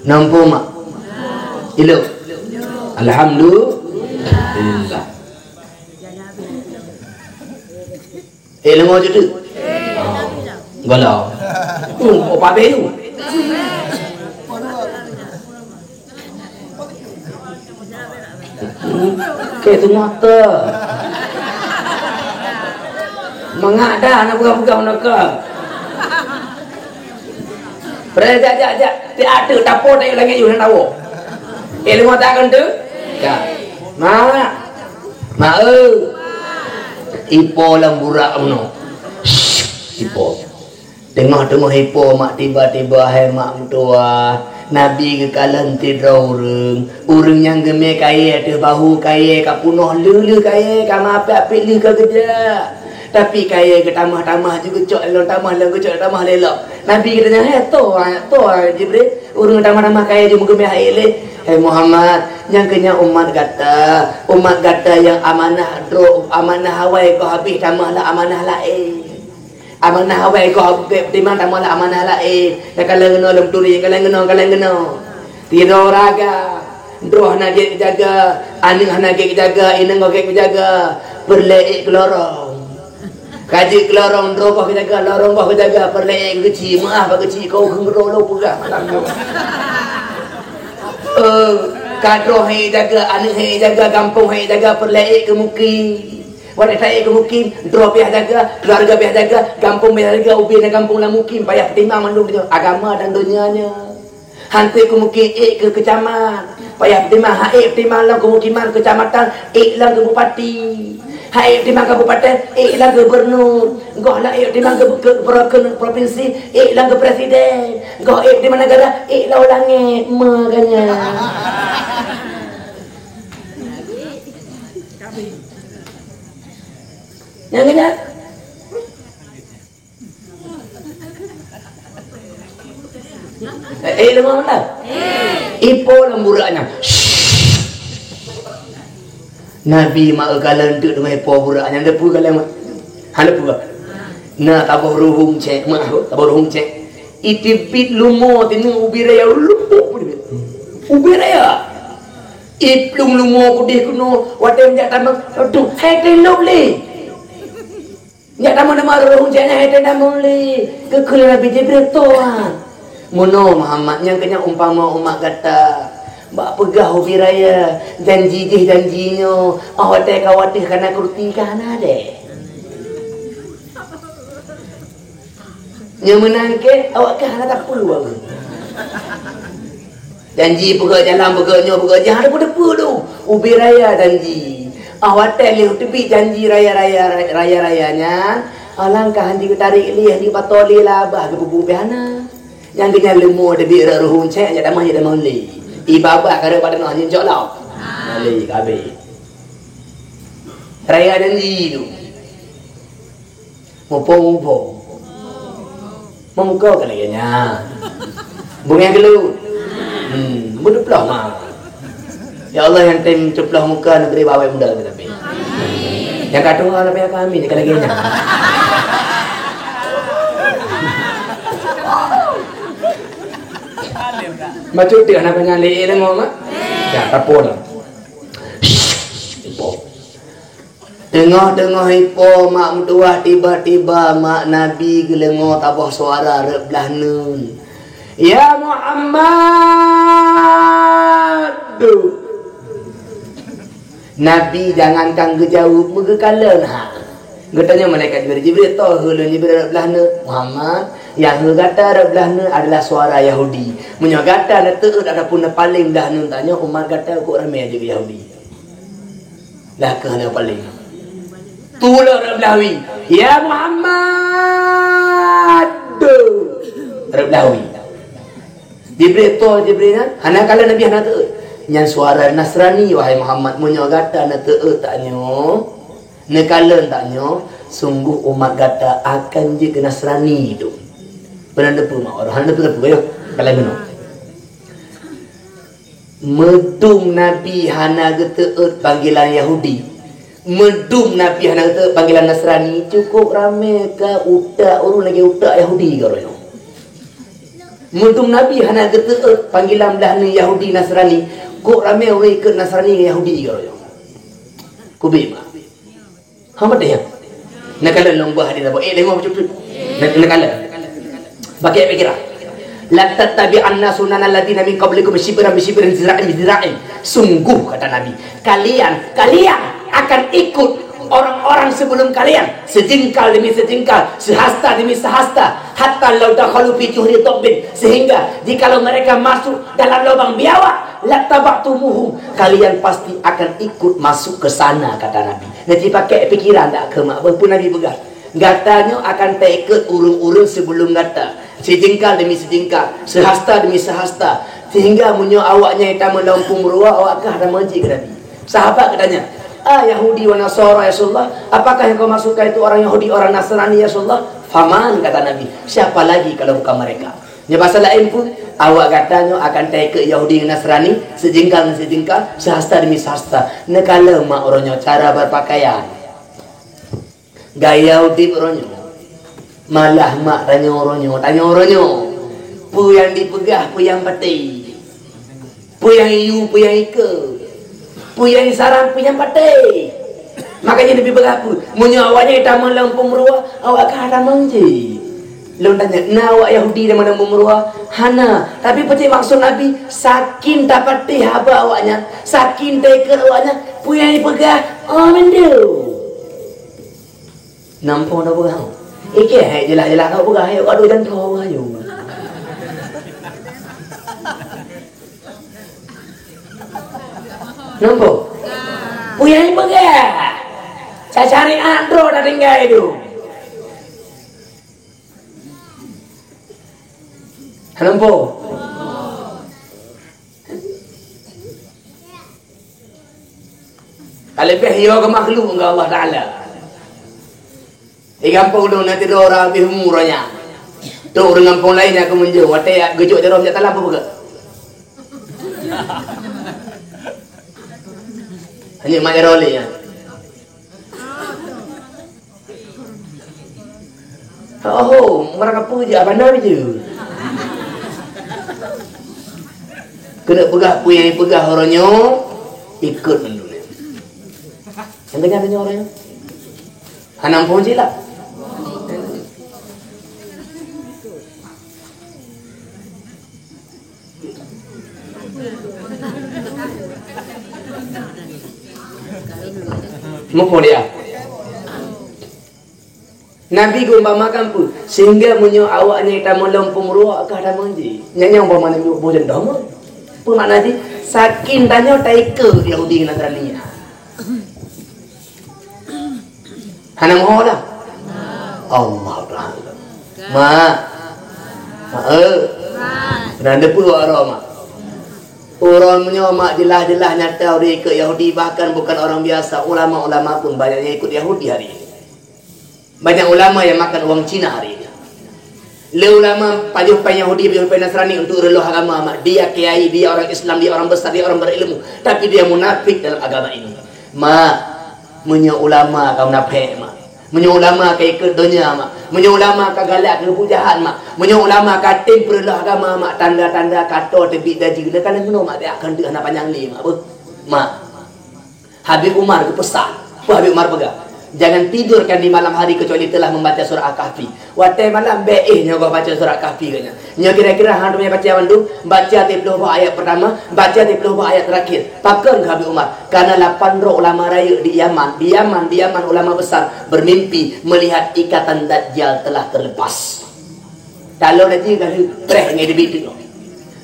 Nampu mak. Ilok. Alhamdulillah. Eh, lengoh je tu. Gola. Tu, oh, pabe tu. Kèe teungoh teu. Mangat dah na peugah-peugah nangka. Pre, jak, jak, jak. Ti ateueh tapo tayue langét yôh nyang tawoe. Ilmu tak kan tu? Ya. Mak. Mak, eh. Ipo lam burak meunoe. Shh, ipo. Teungoh-teungoh ipo mak tiba-tiba, hai mak meutuwah. Nabi geukalon sidroe ureuëng. Ureuëng nyang geumé kayée ateueh bahu, kayée ka punoh, le-le kayée ka mapék-apék, le ka geujak. Tapi kayée geutamah-tamah ju geucok lé lom, tamah lom geucok, tamah lé lom. Nabi geutanyong, "Hai, toh, toh, Jibril, ureuëng tamah-tamah kayée ju meugeumeh hai lé?" "Hai Muhammad, nyang keu nyan umat gata, umat gata nyang amanah droe, amanah awai goh habéh tamah lam amanah laén. Amanah awai goh habéh peutimang tamah lam amanah laén. Nyang ka lheueh keunoe lom turi, nyang ka lheueh keunoe, ka lheueh keunoe." Sidroe raga, droe hana gét geujaga, aneuk hana gét geujaga, inong goh gét geujaga, peureulée ék keu lorong. Ka jeuet keu lorong, droe goh geujaga, lorong goh geujaga, peureulée ék keu keuchik, meu'ah bak keuchik, keu ureuëng droe lôn peugah malam nyoe. Eh, ka droe han ék jaga, aneuk han ék jaga, gampông han ék jaga, peureulée ék keu mukim. Watée ta ék keu mukim, droe pih han jaga, keuluwarga pih han jaga, gampông pih han jaga, ubé dan gampông lam mukim, payah peutimang mandum nyoe, agama dan donya nyoe. Han ék keu mukim, ék keu keucamat. Payah peutimang, han ék peutimang lam keumukiman keucamatan, ék lam keu bupati. Han ék peutimang kabupaten, ék lam keu gubernur. Goh lam ék peutimang keu, keu, keu, keu provinsi, ék lam keu presiden. Goh ék peutimang negara, ék lam langét. Makanya. Nyang keunan. Eh, eh, lemah mantap. Ipo lam burak nyan. Nabi mak eukalon teuk deungon ipo burak nyan, deupeu kalon mak. Hana peue. Na taboh ruhueng cek, mak, taboh ruhueng cek. Iteubiet lumo teungeut ubit raya lupuk. Ubit raya. Iplueng lumo kudeh keunoe, watée meujak tamong, aduh, hai teuh lop lé. Jak tamong-tamong roh hujan nyang hana tamong lé. Geukheun lé Nabi Jibril, "Tuan, meunoe Muhammad, nyang keuh nyan umpama umat gata. Bak peugah ubit raya, janji jih janji nyoe, 'oh watée ka wateuh kana keuruti ka hana deh. Nyoe meunan keuh, awak ka hana tapeue bagoe. Janji peugah jalan, peugah nyoe, peugah jih, hana peue-peue tu. Ubit raya janji. 'Oh watée lheueh teubiet janji raya-raya, raya-raya nyan, alangkah han jigeutarék lé, han jipato lé lah, bah geupeubuet pih hana. Nyang keuh nyan leumo teubiet rot ruhueng cek, jak tamah, jak tamong lé. Ié babah ka rot bak teungoh nyan cok lom. Lé ka habéh. Raya janji tu. Muphom-muphom. Meumuka ka lagée nyan. Beungéh geulu. Hmm, meuteuploh ma. Ya Allah, nyang tem ceuploh muka neubri bak awak muda keu tapi. Nyang ka tuha leubeh kami ka lagée nyan. Bacut teuh na peunyan lé ilmu mak. Ya, tapol. Teungoh-teungoh ipo mak meutuwah, tiba-tiba mak Nabi geuleungo taboh suara rot blah neuen, "Ya Muhammad!" Nabi jangankan geujaweueb, meugeukalon ha. Geutanyong malaikat Jibril, "Jibril, toh hue lôn?" Jibril, "Rot blah neuen." "Muhammad, nyang hue gata rot blah neuen adalah suara Yahudi. Meunyoe gata neuteuôt ataupun neupaleng blah neuen tanyoe, umat gata kok ramé jeuet keu Yahudi." Lah keuh hana paleng. Tulok rot blah wie. "Ya Muhammad!" Rot blah wie. Jibril, toh Jibril nyan, hana kalon Nabi hana teuôt. "Nyan suara Nasrani, wahai Muhammad, meunyoe gata neuteuôt tanyoe, neukalon tanyoe, sungguh umat gata akan jeuet keu Nasrani tu." Peunan teupeu mak, hana teupeu-teupeu, ayo. Kalon keunoe. Meudum Nabi hana geuteuôt panggilan Yahudi. Meudum Nabi hana geuteuôt panggilan Nasrani, cukup ramé ka utak ureuëng lagée utak Yahudi ka uroe nyoe. Meudum Nabi hana geuteuôt panggilan blah neuen Yahudi Nasrani, kok ramé ureuëng ikot Nasrani ngon Yahudi ka uroe nyoe. Kubék ma. Hamba teuh nyan. Neukalon lôn bah hadis saboh. Eh, deungoe bacut-bacut. Neu-, neukalon. Pakai pikiran. "Latattabi'anna sunanal ladzina min qablikum syibran bi syibrin, dzira'an bi dzira'in." Sungguh, kata Nabi, kalian, kalian akan ikut orang-orang sebelum kalian, sejengkal demi sejengkal, sehasta demi sehasta, hatta lau dakhalu fi juhri dhabbin, sehingga jikalau mereka masuk dalam lubang biawak, lattaba'tumuhum, kalian pasti akan ikut masuk ke sana, kata Nabi. Nanti pakai pikiran tak ke mak? Apa Nabi peugah? Gata nyoe akan taikot ureuëng-ureuëng sebelum gata, sejengkal demi sejengkal, sehasta demi sehasta, sehingga meunyoe awaknyan tamong lam Eungpung Meurua, awak kah tamong jih, kata Nabi. Sahabat geutanya, "Ah, Yahudi wa Nasara, ya Rasulullah, apakah yang kau maksudkan itu orang Yahudi, orang Nasrani, ya Rasulullah?" "Faman," kata Nabi, "siapa lagi kalau bukan mereka?" Nyoe basa laén pun, awak gata nyoe akan taikot Yahudi ngon Nasrani, sejengkal ngon sejengkal, sehasta demi sehasta. Neukalon mak uroe nyoe cara berpakaian. Gaya udeb uroe nyoe. Malah mak tanyoe uroe nyoe, tanyoe uroe nyoe. Peue nyang dipeugah, peue nyang patéh. Peue nyang iyue, peue nyang ikeue. Peue nyang sarang, peue nyang patéh. Makanya Nabi peugah peue? Meunyoe awaknyan tamong lam Eungpung Meurua, awak kah tamong jih. Lôn tanya, na awak Yahudi tamong lam Eungpung Meurua? Hana. Tapi peue cit maksud Nabi? Saking tapatéh haba awaknyan, saking taikot awaknyan, peue nyang jipeugah, oh, mandum. Nampak dah peugah. Ikei hai jeulaih-jeulaih kau peugah, hai kau aduh jantung kau ayu. Nampak? Peue nyang peugah. Cacari andro dah tinggai tu. Nampak? Ka leubeh yo keu makhluk ngon Allah Taala. Di gampông ulôn na sidroe ureuëng habéh umu roh nyan. Trok ureuëng gampông laén nyang keumeunjong, watée geujok jaroe jak talam peue peugah? Hanya mak jaroe lé nyan. Oh, meurang apa je, abang nam je. Keuneuk peugah peue nyang peugah uroe nyoe, ikot mandum. Nyang keujah tanyoe uroe nyoe. Hana muphom silap. Muphom dia. Nabi geuumpamakan peue? Sehingga meunyoe awaknyan tamong lam Eungpung Meurua, ka tamong jih. Nyan nyang umpama nyoe boh jeuet dom. Peue makna jih? Saking tanyoe taikot Yahudi ngon Nasrani. Hana meuho dah. Allah Taala. Mak. Mak, eh. Pernah deupeu wak roh, Mak? Uroe nyoe, Mak, jeulaih-jeulaih nyata ureuëng ikot Yahudi, bahkan bukan orang biasa, ulama-ulama pun banyak yang ikut Yahudi hari ini. Banyak ulama yang makan uang Cina hari ini. Le ulama pajoh péng Yahudi, pajoh péng Nasrani untuk reuloh agama, Mak. Dia kiai, dia orang Islam, dia orang besar, dia orang berilmu, tapi dia munafik dalam agama ini. Mak, meunyoe ulama ka munafék, Mak. Meunyoe ulama ka ikot donya, Mak. Meunyoe ulama ka galak keu buet jahat, Mak. Meunyoe ulama ka tem peureuloh agama, Mak, tanda-tanda ka toe teubiet dajih. Lé ka lheueh nyoe, Mak, tiak keuneuk hana panyang lé, Mak. Beuh. Mak. Habib Umar geupesan. Peue Habib Umar peugah? Jangan tidurkan di malam hari kecuali telah membaca surah Al-Kahfi. Watée malam, bék éh nyoe goh baca surah Kahfi, geuhnyan. Nyoe kira-kira han teumé baca mandum, baca tiplôh boh ayat pertama, baca tiplôh boh ayat terakhir. Pakon kheun Habib Umar? Karena lapan droe ulama rayeuk di Yaman, di Yaman, di Yaman ulama besar bermimpi melihat ikatan Dajjal telah terlepas. Taloe dajih ka lheueh preh ngon teubiet teuk.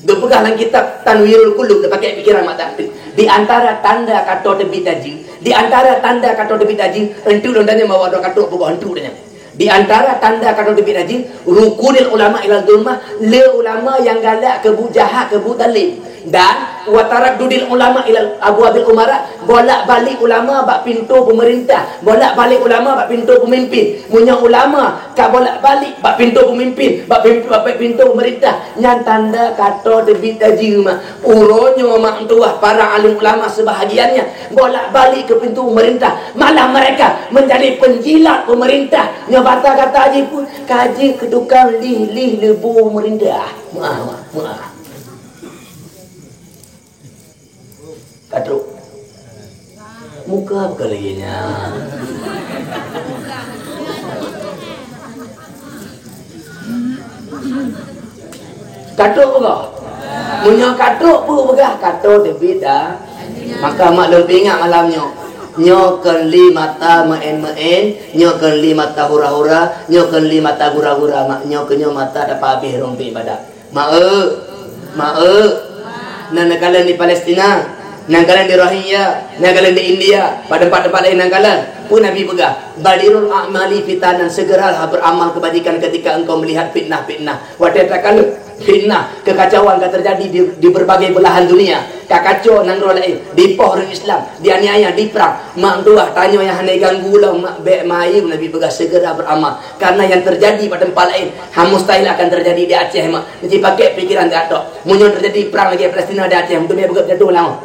Geupeugah lam kitab Tanwirul Qulub, geupaké pikiran mata teuk. Di antara tanda ka toe teubiet dajih, di antara tanda ka toe teubiet dajih, enteuk lôn tanyong bahwa droe ka trok peugah enteuk tanyong. Di antara tanda ka toe teubiet dajih, rukunil ulama ilal zulmah, le ulama nyang galak keu buet jahat, keu buet zalim. Dan wa taraddudil ulama ilal abwabil umara, bolak-balik ulama bak pintoe peumeurintah, bolak-balik ulama bak pintoe peumimpin. Meunyoe ulama ka bolak-balik bak pintoe peumimpin, bak pim-, bak pintoe peumeurintah, nyan tanda ka toe teubiet dajih, Mak. Uroe nyoe, Mak, meutuwah para alim ulama sebahagiannya bolak-balik keu pintoe peumeurintah, malah mereka menjadi penjilat peumeurintah. Nyoe basa gata jih peue? Ka jeuet keu tukang lih-lih leubo peumeurintah. Meuah, meuah. Ka trok. Muka bukan lagi nyan. Ka trok bukan? Meunyoe ka trok peue peugah, ka toe teubiet dah. Maka mak lôn peuingat malam nyoe. Nyoe kon li mata meu'én-meu'én, nyoe kon li mata hura-hura, nyoe kon li mata gura-gura, mak nyoe keunyoe mata tapabéh rompék ibadat. Mak eu, mak eu. Nan neukalon di Palestina, nan kalon di Rohingya, nan kalon di India, bak teumpat-teumpat laén nan kalon. Peue Nabi peugah, "Badirul a'mali fitanan," segeralah beramal kebajikan ketika engkau melihat fitnah-fitnah. Watée takalon fitnah, kekacauan ka terjadi di, di berbagai belahan dunia. Ka kacau nanggroe laén, dipoh ureuëng Islam, dianiaya, diprang. Mak meutuah, tanyoe nyang hana ganggu lom, mak, bék mayeu Nabi peugah segera beramal. Karena yang terjadi bak teumpat laén, ha, mustahil akan terjadi di Aceh, mak. Neuci pakai pikiran that tok. Meunyoe terjadi prang lagée Palestina di Aceh, meuteumé beugét jatuh lam.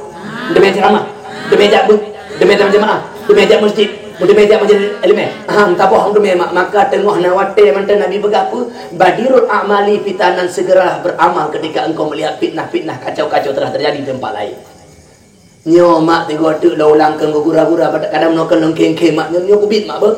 Meuteumé ceramah. Meuteumé jak bu-, meuteumé tam jemaah. Meuteumé jak masjid. Meuteumé jak majlis ileumé. Aha, meutabah meuteumé, mak. Maka teungoh na watée mantong Nabi peugah peue, "Badirul a'mali fitanan," segeralah beramal ketika engkau melihat fitnah-fitnah, kacau-kacau telah terjadi di tempat lain. Nyoe mak tigo teuk lôn ulang keu gura-gura, kadang noe keu lôn khém-khém mak nyoe, nyoe keubiet mak beuh.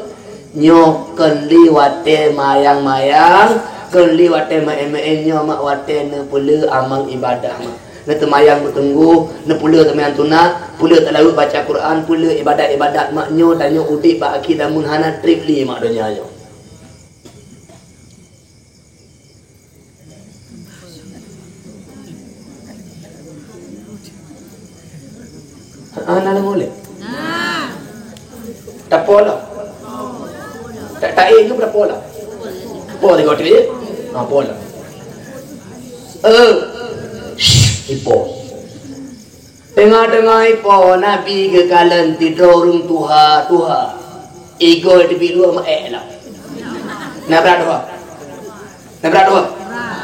Nyoe kon li watée mayang-mayang, kon li watée meu'én-meu'én, nyoe mak watée neupeule amal ibadah mak. Neuteumayang beuteunggu, neupeule teumayang sunat, peule tilaweuet baca Quran, peule ibadat-ibadat mak nyoe, tanyoe udeb bak akhé zaman hana treb li mak donya nyoe. Ah, na lam ulée. Tapola. Tak tae ke tapola. Tapola tiga tu ya. Ha, pola. Eh. Shh, ipo. Teungoh-teungoh ipo Nabi geukalon sidroe ureuëng tuha-tuha. Igoe teubiet luwa meu'ék lom. Na brat tuha? Na brat tuha?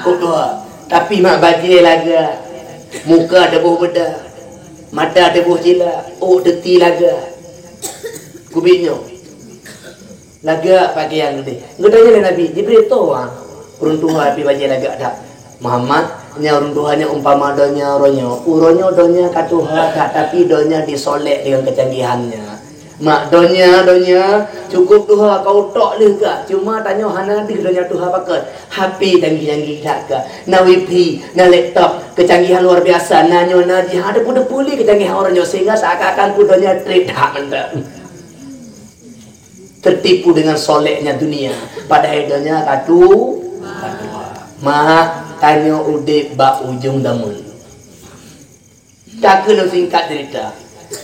Ôk tuha. Tapi mak bajée lagak. Muka teuboh beuda. Mata teuboh cila. Ôk teuti lagak. Keubiet nyoe. Lagak pakaian geude. Geutanyong lé Nabi, "Jibril, toh, ah, ureuëng tuha pih bajée lagak that?" "Muhammad, nyan ureuëng tuha nyan umpama donya uroe nyoe. Uroe nyoe donya ka tuha that, tapi donya disolek deungon kecanggihan nyan. Mak, donya, donya, cukup tuha ka utok lheueh ka. Cuma tanyoe hana deuh donya tuha pakon. H P canggih-canggih that ka. Na wifi, na laptop, kecanggihan luar biasa. Na nyoe, na jih, hana teupeue-teupeue lé kecanggihan uroe nyoe, sehingga seakan-akan peue donya treb that mantong." Tertipu dengan soleknya dunia, padahai donya ka tu, ka tuha. Mak, tanyoe udeb bak ujong zaman. Ka keuh lôn singkat cerita.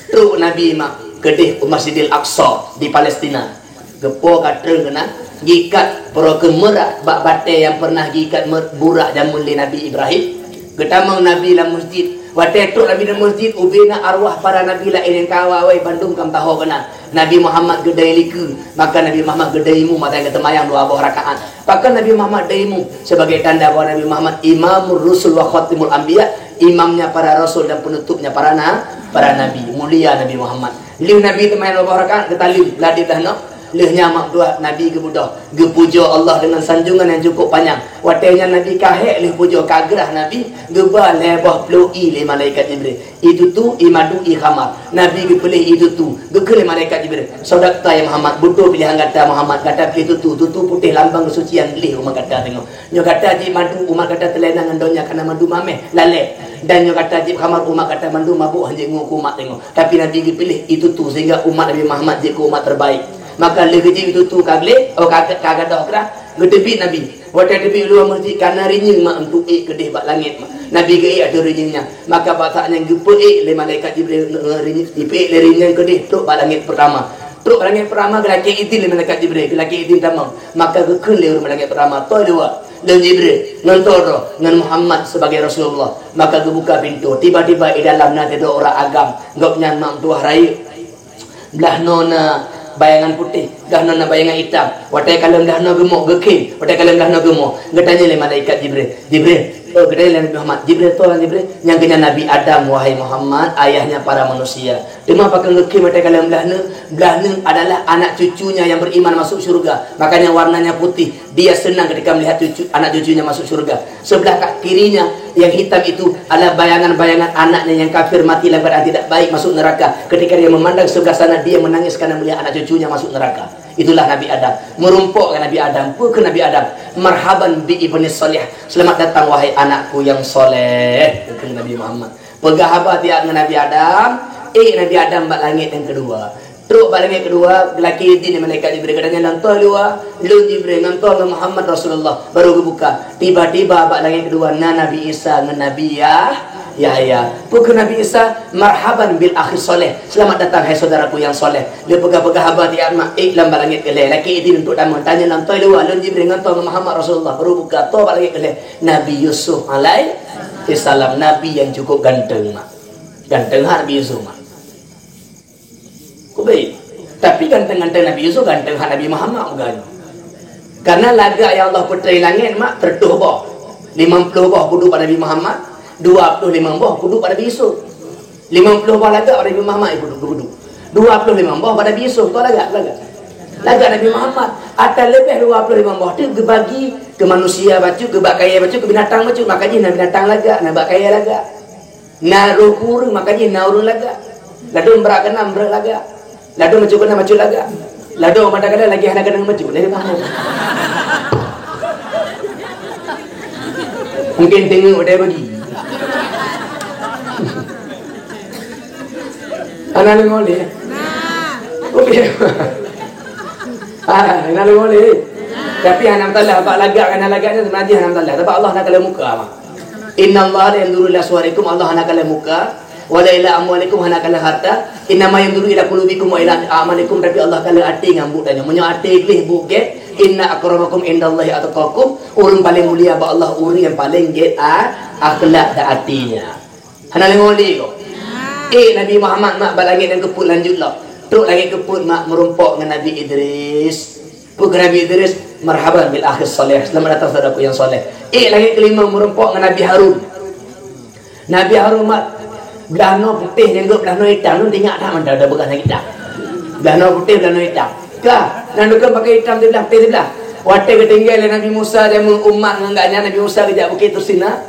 Trok Nabi mak keudeh u Masjidil Aqsa di Palestina. Geupo ka treun keunan, gikat peurokeue meurak bak batée nyang pernah gikat mer-, burak jameun lé Nabi Ibrahim. Geutamong Nabi lam masjid. Watée trok Nabi lam masjid, ubena arwah para nabi laén nyang ka awai bandum ka meutuho keunan. Nabi Muhammad geudai likeu, maka Nabi Muhammad geudai imeum masa geuteumayang dua boh rakaat. Pakon Nabi Muhammad dai imeum? Sebagai tanda bahwa Nabi Muhammad Imamur Rusul wa Khatimul Anbiya, imamnya para rasul dan penutupnya para na-, para nabi. Mulia Nabi Muhammad. Lheueh Nabi teumayang dua boh rakaat, geutaleuem ladeb dah nyoe. Lheueh nyan mak tuah Nabi geubeudôh, geupujoe Allah dengan sanjungan yang cukup panjang. Watée nyan Nabi ka hék lheueh pujoe, ka grah Nabi, geuba lhée boh plôh ié lé malaikat Jibril. Ié tutu, ié madu, ié khamar. Nabi geupiléh ié tutu, geukheun lé malaikat Jibril, "Sadaqta ya Muhammad, beutôi piléhan gata Muhammad, gata piléh tutu, tutu putéh lambang keusucian lé umat gata teungoh. Nyoe gata jeuet madu, umat gata teulena ngon donya kana madu mameh, lalée. Dan nyoe gata jeuet khamar, umat gata mandum mabök hanjeuet ngon umat teungoh. Tapi Nabi geupiléh ié tutu sehingga umat Nabi Muhammad jeuet keu umat terbaik." Maka lheueh geujeuet ié tutu ka gleh, oh, ka, ka gadôh grah, geuteubiet Nabi. Watée teubiet luwa masjid, kana rinyeung mak untuk ék keudeh bak langét mak. Nabi geuék ateueh rinyeung nyan. Maka bak saát nyan geupeuék lé malaikat Jibril ngon rinyeung, geupeuék lé rinyeung keudeh trok bak langét peurtama. Trok bak langét peurtama geulakée idhin lé malaikat Jibril, geulakée idhin tamong. Maka geukheun lé ureuëng langét peurtama, "Toh luwa, lôn Jibril, ngon toh droe, ngon Muhammad sebagai Rasulullah." Maka geubuka pintoe. Tiba-tiba di dalam na sidroe ureuëng agam. Gobnyan mak meutuah rayeuk. Blah noe na bayangan putéh, blah noe na bayangan itam. Watée kalon blah noe geumok, geukhém, watée kalon blah noe geumok. Geutanyong lé malaikat Jibril, "Jibril, oh," geutanyong lé Nabi Muhammad, "Jibril, toh nyan Jibril?" "Nyan keuh nyan Nabi Adam, wahai Muhammad, ayahnya para manusia. Teuma pakon geukhém watée kalon blah neuh? Blah neuh adalah anak cucunya yang beriman masuk syurga, makanya warnanya putih. Dia senang ketika melihat cucu, anak cucunya masuk syurga. Sebelah ka-, kirinya yang hitam itu adalah bayangan-bayangan anaknya yang kafir mati dalam keadaan tidak baik masuk neraka. Ketika dia memandang sebelah sana, dia menangis karena melihat anak cucunya masuk neraka." Itulah Nabi Adam. Meurumpok ngon Nabi Adam. Peue kheun Nabi Adam? "Marhaban bi ibni salih." "Selamat datang, wahai anakku yang soleh," kheun Nabi Muhammad. Peugah haba siat ngon Nabi Adam, ék Nabi Adam bak langét nyang keudua. Trok bak langét keudua, geulakèe idhin lé malaikat Jibril, geutanyong lam toh luwa, lôn Jibril ngon toh ngon Muhammad Rasulullah, baru geubuka. Tiba-tiba bak langét keudua na Nabi Isa ngon Nabi Yah-, Yahya. Peue kheun Nabi Isa, "Marhaban bil akhi shaleh." Selamat datang hai saudaraku yang saleh. Lheuh peugah-peugah haba siat mak, ék lam bak langét keu lhèe. Lakèe idhin untuk tamong. Tanyong lam toh luwa, lôn Jibril ngon toh ngon Muhammad Rasulullah, baru buka toh bak langét keu lhèe. Nabi Yusuf alaihissalam, nabi yang cukup ganteng mak. Ganteng that Nabi Yusuf mak. Kubéh. Tapi ganteng-ganteng Nabi Yusuf, ganteng that Nabi Muhammad bukan. Karena lagak nyang Allah peutré langét mak, seratus boh. Limong ploh boh peuduek bak Nabi Muhammad, dua ploh limong boh peuduek bak Nabi Yusuf. Limong ploh boh lagak bak Nabi Muhammad peuduek, peuduek. Dua ploh limong boh bak Nabi Yusuf, tu lagak, lagak. Lagak Nabi Muhammad, ata leubeh dua ploh limong boh tu geubagi keu manusia bacut, keu bak kayèe bacut, keu binatang bacut. Maka jih na binatang lagak, na bak kayèe lagak. Na roh keu ureueng, maka jih na ureueng lagak. Ladôm brat keunan breueh lagak. Ladôm bacut keunan bacut lagak. Ladôm mata keunan lagèe hana keuneuk bacut, lagèe paham. Mungkin teungeut udah bagi. Hana deungö lé. Oke. Ah, hana deungö lé. Tapi hana masalah, bak lagak ngon hana lagak nyan sebenarnya hana masalah. Sebab Allah hana kalon muka mah. Innallaha la yanzuru ila suwarikum, Allah hana kalon muka, wala ila amwalikum, hana kalon harta. Innama yanzuru ila qulubikum wa ila a'malikum, tapi Allah kalon até ngon buet tanyoe. Meunyoe até gleh buet gét, inna akramakum indallahi atqakum, ureueng paleng mulia bak Allah ureueng nyang paleng gét a-, akhlak dan aténya. Hana deungö lé ko. Eh, Nabi Muhammad mak bak langét nyang keupeuet lanjut lom. Trok langét keupeuet mak meurumpok ngon Nabi Idris. Peue kheun Nabi Idris, "Marhaban bil akhis saleh." Selamat datang saudaraku yang soleh. Eh, langét kelima meurumpok ngon Nabi Harun. Nabi Harun mak, blah noe putéh janggut, blah noe itam, lôn ingat that mantong ada bekas lagèe itam. Blah noe putéh, blah noe itam. Ka, nan dukon pakai itam siblah, putéh siblah. Watèe geutinggai lé Nabi Musa jameun umat ngon gobnyan, Nabi Musa geujak Bukét Tursina.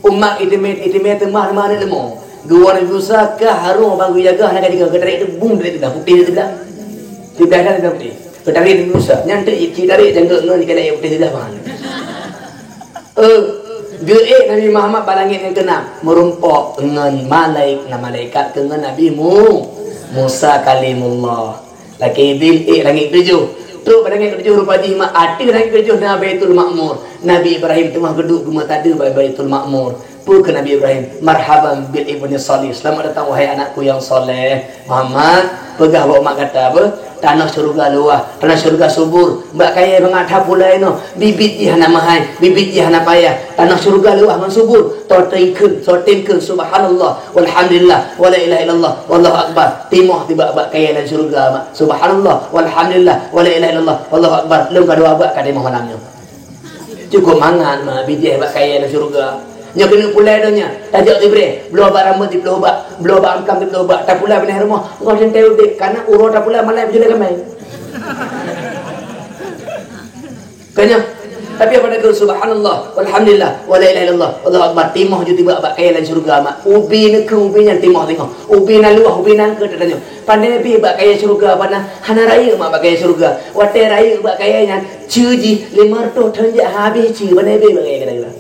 Umat itimé, itimé teuma, teuma aneuk leumo. Geuwoe Nabi Musa ka Harun ban geujaga hana ka jaga, geutarek teubung dari siblah, putéh siblah. Siblah dan siblah putéh. Geutarek Nabi Musa. Nyan teuk jitarék janggut ngon ikalon putéh siblah ban. Eh, geuék Nabi Muhammad bak langét nyang keunam, meurumpok ngon malaik-, na malaikat keu ngon Nabi Mu-, Musa Kalimullah. Lakèe idhin ék langét keutujôh. Trok bak langét keutujôh rupa jih mak ateueh langét keutujôh na Baitul Makmur. Nabi Ibrahim teungoh geuduek geumeutadeue bak Baitul Makmur. Peue kheun Nabi Ibrahim, "Marhaban bil ibni salih." Selamat datang wahai anakku yang soleh. Muhammad, peugah bak umat gata beuh, tanoh syeuruga luwah, tanoh syeuruga subur. Bak kayèe mangat that pula inoe, bibit jih hana meuhai, bibit jih hana payah. Tanoh syeuruga luwah ngon subur. Toh tingkeun, toh tingkeun, subhanallah, walhamdulillah, wala ilaha illallah, wallahu akbar. Timoh tibak bak kayèe lam syeuruga mak. Subhanallah, walhamdulillah, wala ilaha illallah, wallahu akbar. Lôn ka dua bak ka timoh malam nyoe. Cukup mangat mah bijéh bak kayèe lam syeuruga. Nyoe keuneuk pulai donya, tajak sibreh, bloe bak rambôt siploh bak, bloe bak angkam siploh bak, tapulai binéh rumoh, ngon seuntée udeb, kana uroe tapulai malai beujulée ramé. Ka nyoe. Tapi apa takheun, subhanallah, walhamdulillah, wala ilaha illallah, wallahu akbar, timoh ju tibak bak kayèe lam syeuruga mak. Ubi neukeu ubi nyan timoh teungoh. Ubi na luwah, ubi na eungkôt tanyoe. Pandai pih bak kayèe syeuruga, pana hana rayeuk mak bak kayèe syeuruga. Watèe rayeuk bak kayèe nyan, ceue jih lima reutôh thon jak habéh ceue, pandai pih bak kayèe kadang-kadang.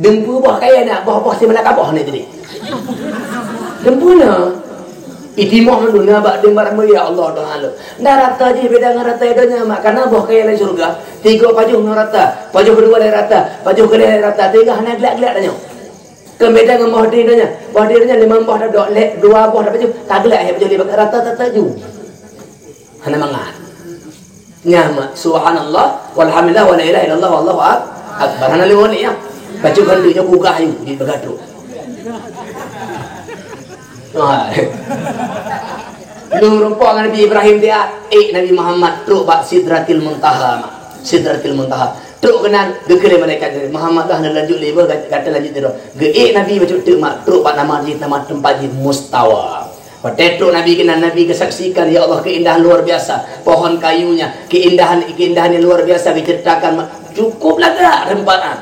Deumpeue boh kayèe na, boh-boh simalakaboh na jadi. Deumpeue na. Itimoh mandum na bak deueng barang mulia Allah Taala. Ndak rata jih beda ngon rata donya mak, kana boh kayèe lam syeuruga, tiga pajoh ngon rata, pajoh keudua lé rata, pajoh keulhèe lé rata, tiga hana glak-glak tanyoe. Keu beda ngon boh di donya. Boh di donya limong boh tadok, lhèe dua boh tapajoh, taglak, eh, pajoh lé bak rata tataju. Hana mangat. Nyan mak, subhanallah, walhamdulillah, wala ilaha illallah, wallahu ak-, akbar. Hana lewat ni ya. Baca bantu nyoe kugah ayu di bagatruk. Wah. Lôn rumpok ngon Nabi Ibrahim dia, eh, Nabi Muhammad trok bak Sidratil Muntaha mak. Sidratil Muntaha. Trok keunan, geukheun lé malaikat, "Muhammad, dah lanjut lé, bah, gata lanjut sidroe." Geuék Nabi bacut teuk mak, trok bak nama jih, nama teumpat jih Mustawa. Watèe trok Nabi keunan, Nabi geusaksikan, ya Allah, keindahan luar biasa. Pohon kayunya, keindahan, keindahan yang luar biasa geuceuritakan mak. Cukup lagak teumpat nyan.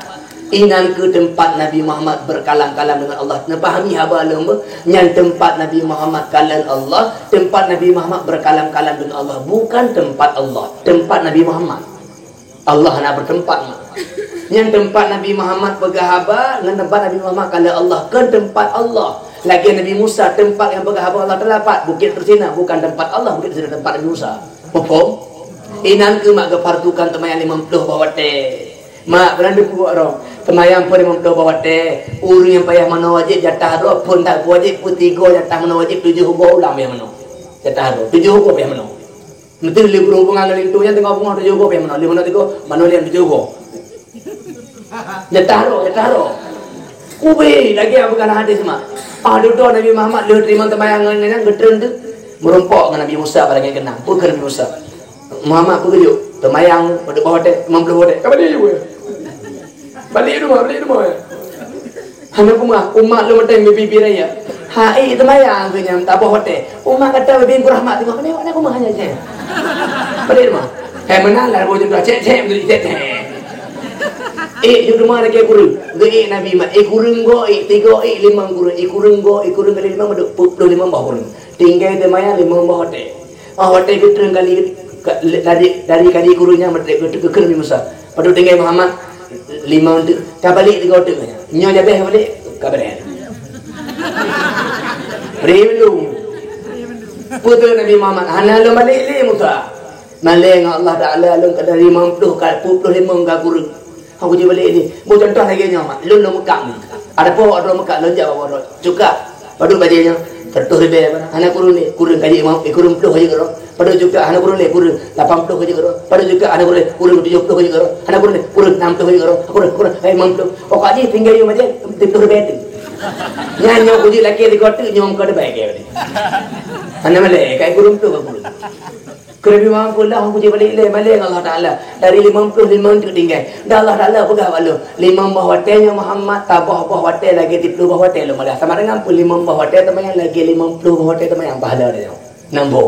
Inan keuh teumpat Nabi Muhammad berkalam-kalam dengan Allah. Neupahami haba lôn beuh? Nyan teumpat Nabi Muhammad kalon Allah, teumpat Nabi Muhammad berkalam-kalam dengan Allah. Bukan teumpat Allah, teumpat Nabi Muhammad. Allah hana beuteumpat mak. Nyan teumpat Nabi Muhammad peugah haba, ngon teumpat Nabi Muhammad kalon Allah, kon teumpat Allah. Lagée Nabi Musa, teumpat nyang peugah haba Allah Taala pat Bukét Tursina, bukan teumpat Allah Bukét Tursina, teumpat Nabi Musa. Muphom? Inan keuh mak geufardukan teumayang limong ploh boh watée. Mak, beurani peubuet droe. Teumayang phon limong ploh boh watée. Ureuëng nyang payah manoe wajéb jatah droe, phon that wajéb, peutigoe jatah manoe wajéb, tujoh goe ulang payah manoe. Jatah droe, tujoh goe payah manoe. Meuteun lé beurhubungan ngon linto nyan teungoh beungoh tujoh goe pih meunoe, lé meunoe tigo, manoe lé tujoh goe. Jatah roh, jatah roh. Ubé lagée nyang peugah lam hadis mak. Ah, dudoe Nabi Muhammad lheueh teurimong teumayang ngon nyan geutreun teuk. Meurumpok ngon Nabi Musa pada nyan keunang. Peue kheun Nabi Musa? Muhammad peue geujok? Teumayang padub boh watée, limong ploh watée. Ka balik juga. Balik rumah, balik rumah. Hana kumaha, umat lôn watée mibi-bi raya. Hai, teumayang keu nyang taboh watée. Umat gata mibi Teungku Rahmat teungoh, "Pane, pane kumaha nyan, cek?" Pane teuma? Hai, meunan lah, boh jeuet, cek, cek, cek, cek. Ék, jeuet teuma lagée kureueng. Geuék Nabi mak, ék kureueng goe, ék tigoe, ék limong kureueng, ék kureueng goe, ék kureueng kali limong, padub peuet ploh limong boh kureueng. Tinggai teumayang limong boh watée. Oh, watée geutreun kali, ka-, dari, dari kali kureueng nyan, watée geutreun keu Nabi Musa. Padub tinggai Muhammad, limong teuk, ka balik tiga teuk nyan. Nyoe jabeh ka balik, ka balik. Rindu. Peue kheun Nabi Muhammad, "Hana lôn balik lé Musa. Malée ngon Allah Taala lôn ka dari limong ploh ka peuet ploh limong ka kureueng." Aku cuba lé ni. Beu contoh lagée nyoe, mak. Lôn, lôn Mekah ni. Ada po awak droe Mekah, lôn jak awak droe. Cuka. Padub bajée nyoe, seratus ribée. Hana kureueng lé, kureueng ka jeuet, eh, kureueng ploh ka jeuet keudroe. Padub cuka, hana kureueng lé, kureueng lapan ploh ka jeuet keudroe. Padub cuka, hana kureueng lé, kureueng tujoh ploh ka jeuet keudroe. Hana kureueng lé, kureueng enam ploh ka jeuet keudroe. Kureueng, kureueng, eh, limong ploh. Pokok jih tinggai yum aja, tujoh ribée tu. Nyan nyoe kujeuet lakée di kotak nyoe muka debai ke. Hana malée, kai kureueng ploh ka kureueng. Keu Nabi Muhammad peue lah, hana kujeuet balik lé, malée ngon Allah Taala. Dari limong ploh limong teuk tinggai. Dan Allah Taala peugah bak lôn, "Limong boh watée nyoe Muhammad, taboh boh watée lagée tiplôh boh watée lôn malah." Sama dengan peue limong boh watée teumayang lagée limong ploh boh watée teumayang pahala dia nyoe. Nambah.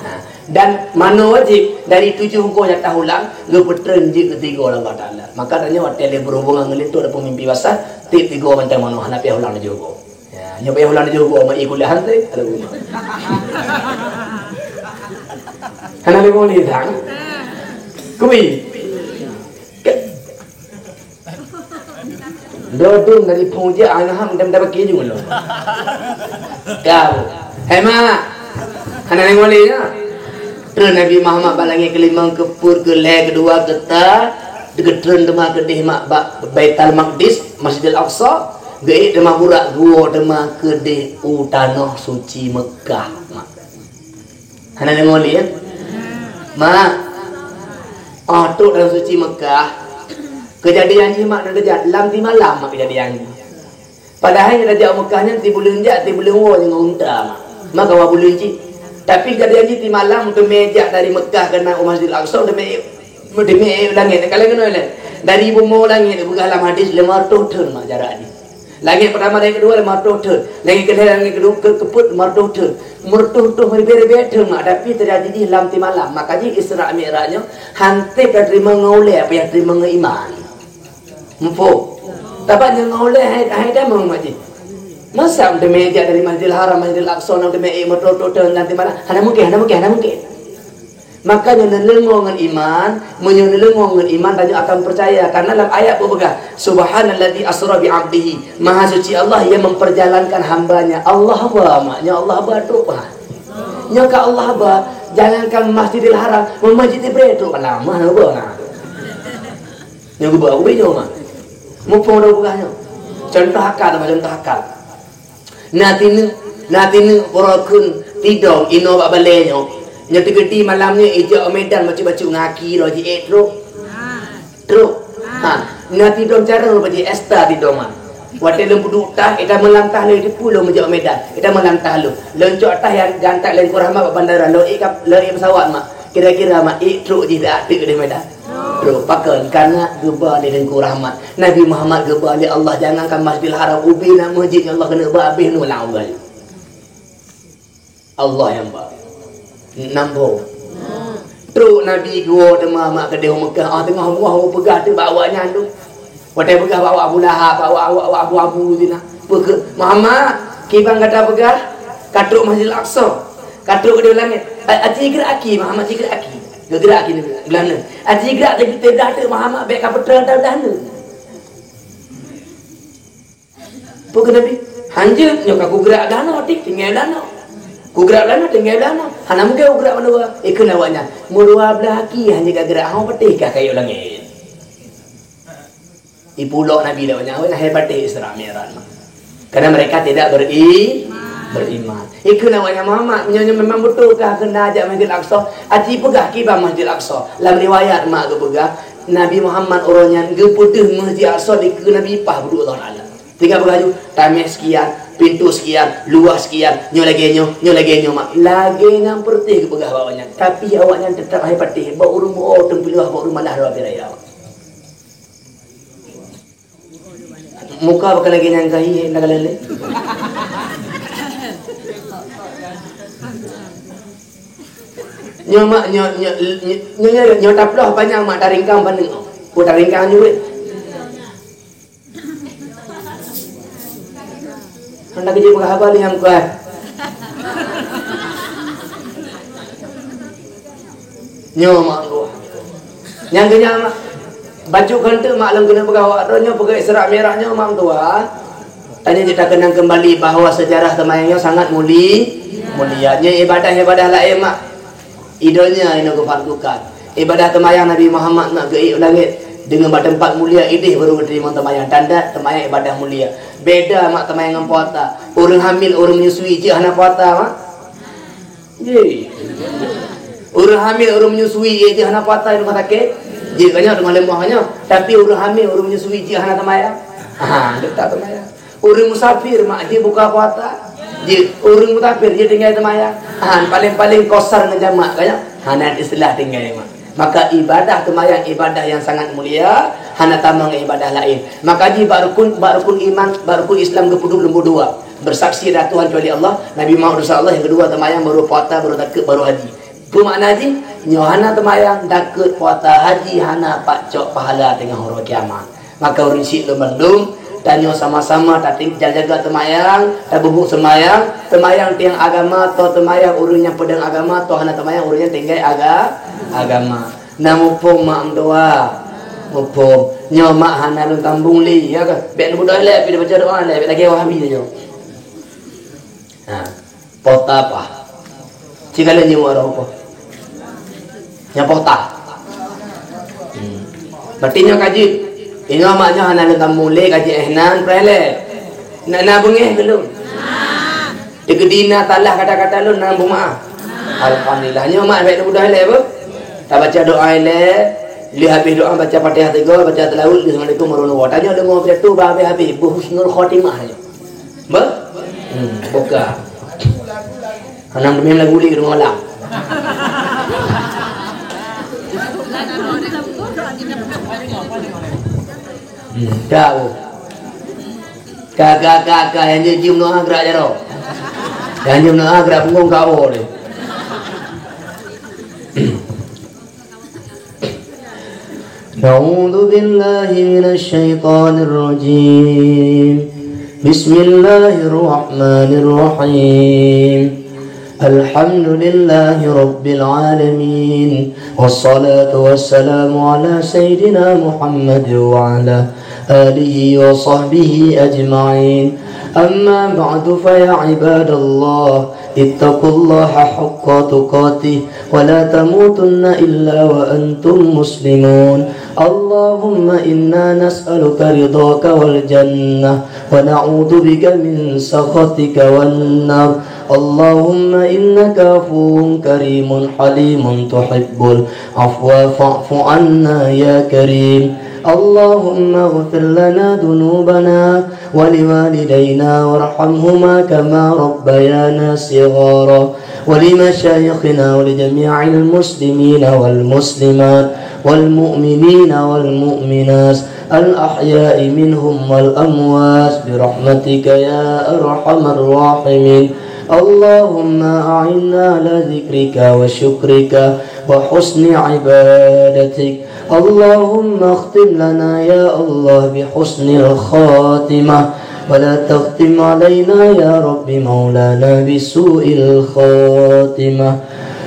Ha. Dan manoe wajéb dari tujoh goe nyang tahulang, geupeutreun jeuet keu tigoe lé Allah Taala. Maka tanyoe watée lé beurhubungan ngon linto ataupun mimpi basah, tiep tigoe mantong manoe, hana payah ulang tujoh goe. Ya, nyoe payah ulang tujoh goe, mak, i kuliah hantai, ada rumah. Hana lé boleh dah. Kui. Dodong dari phung je, alah ham dam dam kiri dulu. Kau. Hai mak. Hana lé boleh ya. Terus Nabi Muhammad bak langét kelimong, keupeuet, keulhée, keudua, keuteuet, geutreun teuma keudeh mak bak Baitul Maqdis, Masjidil Aqsa. Geuék teuma burak geuwoe teuma keudeh u tanoh suci Meukah. Hana deungoe lé, ya? Mak, oh, trok tanoh suci Meukah. Keujadian jih mak na teujak lam timalam mak keujadian jih. Padahai na teujak u Meukah nyan tibuleuen jak tibuleuen woe ngon unta mak. Maka wa buleuen cit. Tapi keujadian jih timalam teumé jak dari Meukah keunan u Masjidil Aqsa teumé Meuteumé ék u langét, ka lheueh keunoe lé. Dari bumoe langét, geupeugah lam hadis, lima ratus thon mak jarak jih. Langét peutama, langét keudua, lima ratus thon. Langét keulhée, langét keudua, ke-, keupeuet, lima ratus thon. Meureutoh-toh, meuribée-ribée thon mak, tapi teujadi jih lam timalam. Maka jih Isra Mi'raj nyoe, han teuka teurimong ngon ulée, payah teurimong ngon iman. Muphom? Sabab nyoe ngon ulée hai, hai tamong mak jih. Masa meuteumé jak dari Masjidil Haram, Masjidil Aqsa, nang teumé ék meureutoh-toh thon lam timalam? Hana mungken, hana mungken, hana mungken. Maka nyoe neuleungoe ngon iman, meunyoe neuleungoe ngon iman, tanyoe akan peucaya. Karena lam ayat beupeugah, "Subhanalladzi asra bi 'abdihi." Maha suci Allah yang memperjalankan hamba-Nya. Allah haba, mak. Nyoe Allah haba trok pahat. Nyoe ka Allah haba, jangankan Masjidil Haram, Masjid Ibrahim trok pahat. Mah haba na. Nyoe geuba, geuba nyoe, mak. Muphom dah peugah nyoe. Contoh akal, contoh akal. Na tineuk, na tineuk pura kheun tidong inoe bak balée nyoe. Nyoe teugeuti malam nyoe ijak u Medan bacut-bacut ngon aki droe jiék trok. Trok. Ha, na tidong carông bak jiék esta tidong, ha. Watée lôn peuduek tah, ita meulantah lé teupeu lôn meujak u Medan. Ita meulantah lôn. Lôn cok tah nyang geuantat lé Teungku Rahmat bak bandara, lôn ék kap-, lôn ék pesawat, mak. Kira-kira, mak, ék trok jih bak ateueh di Medan. Trok, pakon? Karena geuba lé Teungku Rahmat. Nabi Muhammad geuba lé Allah, jangankan Masjidil Haram, ubé na masjid nyang Allah keuneuk ba abéh nyoe lam Allah. Allah nyang ba. Nambah. Trok Nabi geuwoe teuma mak keudeh u Meukah, ah, teungoh muah peugah teuk bak awaknyan tu. Watée peugah bak awak Abu Lahab, bak awak, awak, awak Abu Abu tu na. Peue kheun, "Muhammad, kiban gata peugah, ka trok Masjidil Aqsa, ka trok keudeh langét." A-, aci gerak aki, Muhammad ci gerak aki. Geugerak aki Nabi, geulahna. Aci gerak teuk, teudah teuk Muhammad bék ka peutreun teudah na. Peue kheun Nabi? Hanjeuet nyoe ka kugrak danoe, tik, tinggai danoe. Kugrak danoe, tinggai danoe. Hana mungken kugrak mandua. Ikheun awaknyan, meurua blaih aki hanjeuet kagrak, hana patéh ka kayue langét. Ipulok Nabi lewat nyan, awaknyan hai patéh Isra Mi'raj. Karena mereka tidak beri-, beriman. Ikheun awaknyan, Muhammad, meunyoe nyoe memang beutôi kah keuneuk jak Masjidil Aqsa, aci peugah kiban Masjidil Aqsa. Lam riwayat mak geupeugah, Nabi Muhammad uroe nyan geupeudeuh Masjidil Aqsa dikeue Nabi paih beuduek lom alam. Tinggai peugah laju, tameh sekian, pintoe sekian, luwah sekian, nyoe lagée nyoe, nyoe lagée nyoe mak. Lagée nyang peureuteh geupeugah bak awaknyan. Tapi awaknyan teutap hai patéh, bak ureuëng beuo teumpeuleueh, bak ureuëng malah dua pirai awak. Muka bakal lagée nyang gahi, hana galak lé. Nyoe mak, nyoe, nyoe, nyoe, nyoe, nyoe taploh panyang mak, taringkang paneuk. Oh, taringkang nyoe weh. Hana keujeuet peugah haba lé nyang kuat. Nyoe mak dua. Nyang keunyan mak, bacut keuneuk mak lôn keuneuk peugah awak droe nyoe peugah Isra Mi'raj nyoe mak dua. Tanyoe jeuet takeunang keumbali bahwa seujarah teumayang nyoe sangat muli-, mulia. Nyoe ibadah-ibadah laén mak. I donya inoe geufardukan. Ibadah teumayang Nabi Muhammad nak geuék u langét deungon bak teumpat mulia idéh baru geuteurimong teumayang. Tanda teumayang ibadah mulia. Beda mak teumayang ngon puasa. Ureuëng hamil, ureuëng menyusui jeuet hana puasa mak. Ye. Ureuëng hamil, ureuëng menyusui jeuet hana puasa di rumah sakit. Jeuet kan nyoe, teuma leumoh nyoe. Tapi ureuëng hamil, ureuëng menyusui jeuet hana teumayang. Ha, deuk teumayang. Ureuëng musafir mak jeuet buka puasa. Jeuet, ureuëng musafir jeuet tinggai teumayang. Ha, paléng-paléng kosar ngon jamak kan nyoe. Hana istilah tinggai mak. Maka ibadah teumayang ibadah nyang sangat mulia, hana tamong ibadah laén. Maka jih bak rukun, bak rukun iman, bak rukun Islam geupeuduek leumbot dua. Bersaksi ada Tuhan kecuali Allah, Nabi Muhammad Rasulullah, nyang keudua teumayang, baru puasa, baru zakeuet, baru haji. Peue makna jih? Nyoe hana teumayang, zakeuet, puasa, haji hana pat cok pahala teungoh uroe kiamat. Maka ureuëng syiek lôn bandum, tanyoe sama-sama tating-, jaga teumayang, tabubuet seumayang, teumayang tiang agama, toh teumayang ureuëng nyang peudong agama, toh hana teumayang ureuëng nyang tinggai aga-, agama. Na muphom mak meutuah? Muphom. Nyoe mak hana lôn tambong lé, ya kan? Bék lôn beudôh lé, bék baca doa lé, bék lagée Wahabi nyoe. Ha. Pota pah. Cigala nyoe roh apa? Nyang pota. Hmm. Berarti nyoe kaji. Ingat mak nyoe hana lôn tambong lé, kaji eh nan preh lé. Nak na beungéh keu lôn. Dikeudi na salah kata-kata lôn, na beumaaf. Alhamdulillah. Nyoe mak bék lôn beudôh lé, beuh. Tabaca doa lé. Lheueh habéh doa baca Fatihah tiga, baca salawat, Assalamualaikum warahmatullahi wabarakatuh. Tanyoe deungoe pidato bah habéh-habéh, beuhusnul khotimah nyoe. Beuh? Hmm, buka. Hana teumé lagu lé keu malam. Hmm, ka, oh. Ka, ka, ka, ka, nyang jeuem doa gerak jaroe. Nyang jeuem doa gerak punggong ka, oh, deh. أعوذ بالله من الشيطان الرجيم. بسم الله الرحمن الرحيم. الحمد لله رب العالمين. والصلاة والسلام على سيدنا محمد وعلى آله وصحبه أجمعين. أما بعد، فيا عباد الله، اتقوا الله حق تقاته ولا تموتن إلا وأنتم مسلمون. اللهم إنا نسألك رضاك والجنة ونعوذ بك من سخطك والنار. اللهم إنك عفو كريم حليم تحب العفو فاعف عنا يا كريم. اللهم اغفر لنا ذنوبنا ولوالدينا وارحمهما كما ربيانا صغارا، ولمشايخنا ولجميع المسلمين والمسلمات والمؤمنين والمؤمنات الأحياء منهم والأموات برحمتك يا أرحم الراحمين. اللهم أعنا على ذكرك وشكرك وحسن عبادتك. اللهم اختم لنا يا الله بحسن الخاتمة، ولا تختم علينا يا رب مولانا بسوء الخاتمة.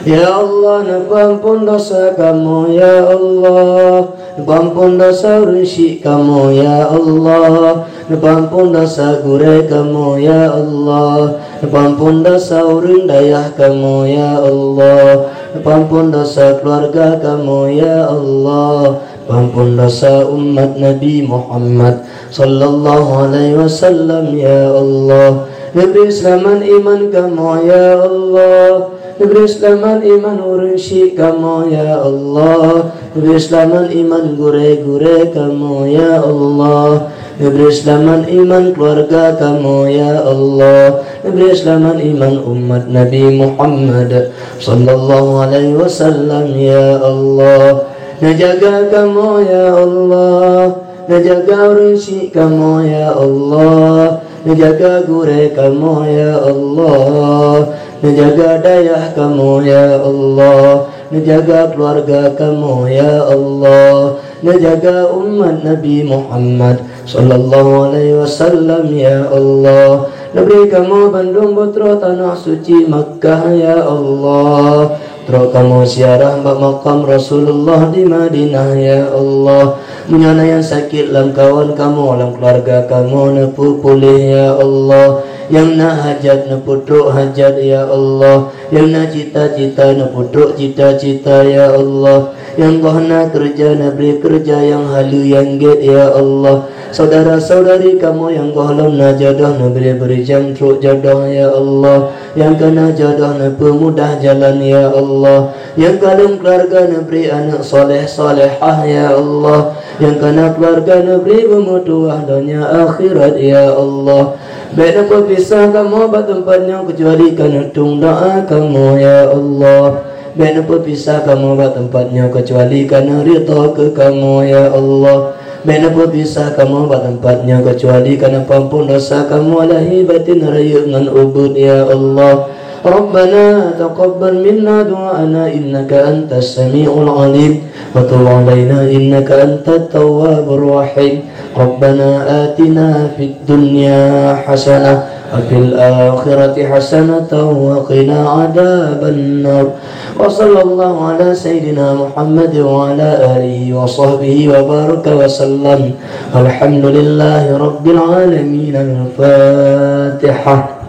Ya Allah, neupeuampôn desya kamoe, ya Allah. Neupeuampôn desya ureuëng syiek kamoe, ya Allah. Neupeuampon desya gurée kamoe, ya Allah. Neupeuampon desya ureuëng dayah kamoe, ya Allah. Neupeuampon desya keuluwarga kamoe, ya Allah. Neupeuampon desya umat Nabi Muhammad sallallahu alaihi wasallam, ya Allah. Neubri seulamat iman kamoe, ya Allah. Neubri seulamat iman ureuëng syik kamoe, ya Allah. Neubri seulamat iman gurée-gurée kamoe, ya Allah. Neubri seulamat iman keuluwarga kamoe, ya Allah. Neubri seulamat iman umat Nabi Muhammad sallallahu alaihi wasallam, ya Allah. Neujaga kamoe, ya Allah. Neujaga ureuëng syik kamoe, ya Allah. Neujaga gurée kamoe, ya Allah. Neujaga dayah kamoe, ya Allah. Neujaga keuluwarga kamoe, ya Allah. Neujaga umat Nabi Muhammad sallallahu alaihi wasallam, ya Allah. Neubri kamoe bandum butroe tanah suci Makkah, ya Allah. Trok kamoe ziarah bak makam Rasulullah di Madinah, ya Allah. Meunyoe na nyang sakét lam kawan kamoe, lam keuluwarga kamoe, neupeupuléh, ya Allah. Nyang na hajat, neupeutrok hajat, ya Allah. Nyang na cita-cita, neupeutrok cita-cita, ya Allah. Nyang goh na keureuja, neubri keureuja nyang haleue nyang gét, ya Allah. Syedara-syedari kamoe nyang gohlom na jodoh, neubri beurijang trok jodoh, ya Allah. Nyang ka na jodoh, neupeumudah jalan, ya Allah. Nyang ka lom keuluwarga, neubri aneuëk saleh-salehah, ya Allah. Nyang ka na keuluwarga, neubri beumeutuwah donya akhirat, ya Allah. Bék neupeupisah kamoe bak teumpat nyoe keucuali ka neutueng doá kamoe, ya Allah. Bék neupeupisah kamoe bak teumpat nyoe keucuali ka neuridha keu kamoe, ya Allah. Bék neupeupisah kamoe bak teumpat nyoe keucuali ka neupeuampon desya kamoe lahé batén, rayeuk ngon ubit, ya Allah. Rabbana taqabbal minna du'aana innaka antas sami'ul alim, wa tub 'alaina innaka antat tawwabur rahim. Rabbana atina fid dunya hasanah wa fil akhirati hasanatan wa qina adzabannar. Wa sallallahu ala sayyidina Muhammad wa ala alihi wa sahbihi wa baraka wa sallam. Walhamdulillahi rabbil alamin. Al-Fatihah.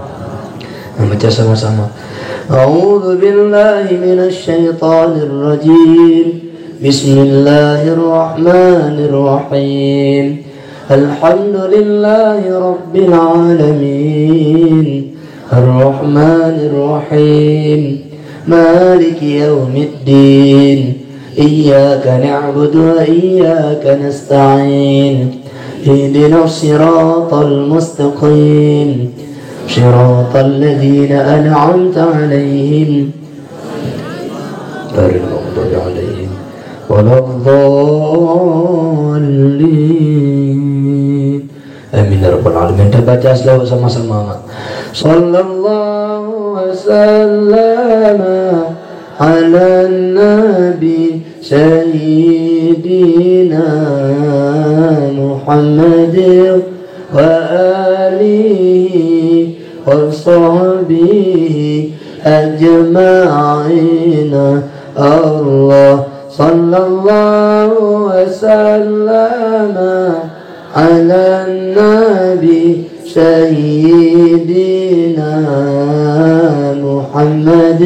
Nah, baca sama-sama. A'udzu billahi minasy syaithanir rajim. Bismillahirrahmanirrahim. Alhamdulillahi rabbil alamin. Arrahmanirrahim. Maliki yaumiddin. Iyyaka na'budu wa iyyaka nasta'in. Ihdinas siratal mustaqim. Siratal ladzina an'amta 'alaihim. Ghairil maghdubi 'alaihim waladdallin. Amin ya rabbal alamin. Kita baca selawat sama-sama, Mak. Sallallahu wasallam ala nabi sayyidina Muhammad wa alihi wa sahbihi ajma'in. Allah sallallahu wasallam ala nabi sayyidina Muhammad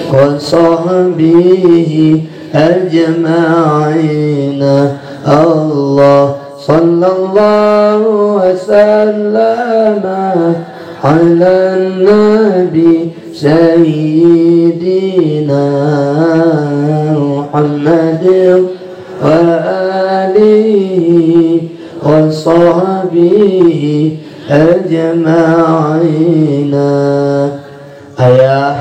wa sahbihi ajma'in. Allah sallallahu wasallam ala nabi sayyidina Muhammad wa alihi wa sahbihi ajma'in. Ayah,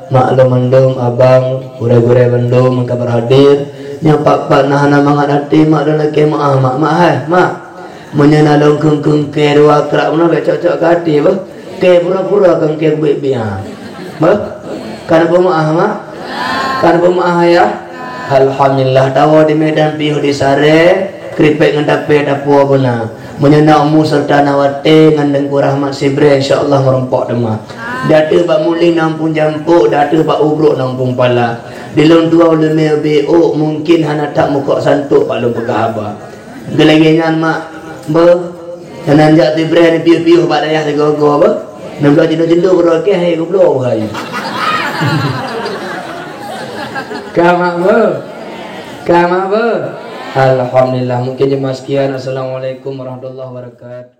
mak lôn mandum, abang, gurée-gurée bandum nyang ka beuhadir, nyang pat-pat na hana mangat até, mak lôn lakée meu'ah, mak, mak hai, mak. Meunyoe na lôn kheun-kheun kée dua krak meunan, bék cok-cok keu até, bah. Kée pura-pura kheun kée beubiet-biet, ha. Bah? Ka neupeumaah, mak? Ka neupeumaah, ayah? Alhamdulillah, tawoe di Medan piôh di Sarée, kripek ngon tapée tapuwoe beuna. Meunyoe na umu seureuta na watée ngon Teungku Rahmat Sibrée, insya Allah meurumpok teuma. Di ateueh bak muling na muphom jampok, di ateueh bak ubrok na muphom pala. Di lôn tuwoe u leumé ubé ôk, mungken hana that mukok santok bak lôn peugah haba. Lagèe nyan mak, beuh. Nyan jak tibreh ni piôh-piôh bak dayah sigoe-goe beuh. Neubloe cendol-cendol keudroe kèh hai geubloe beuh hai. Ka mak beuh. Ka mak beuh. Alhamdulillah, mungkin cuma sekian. Assalamualaikum warahmatullahi wabarakatuh.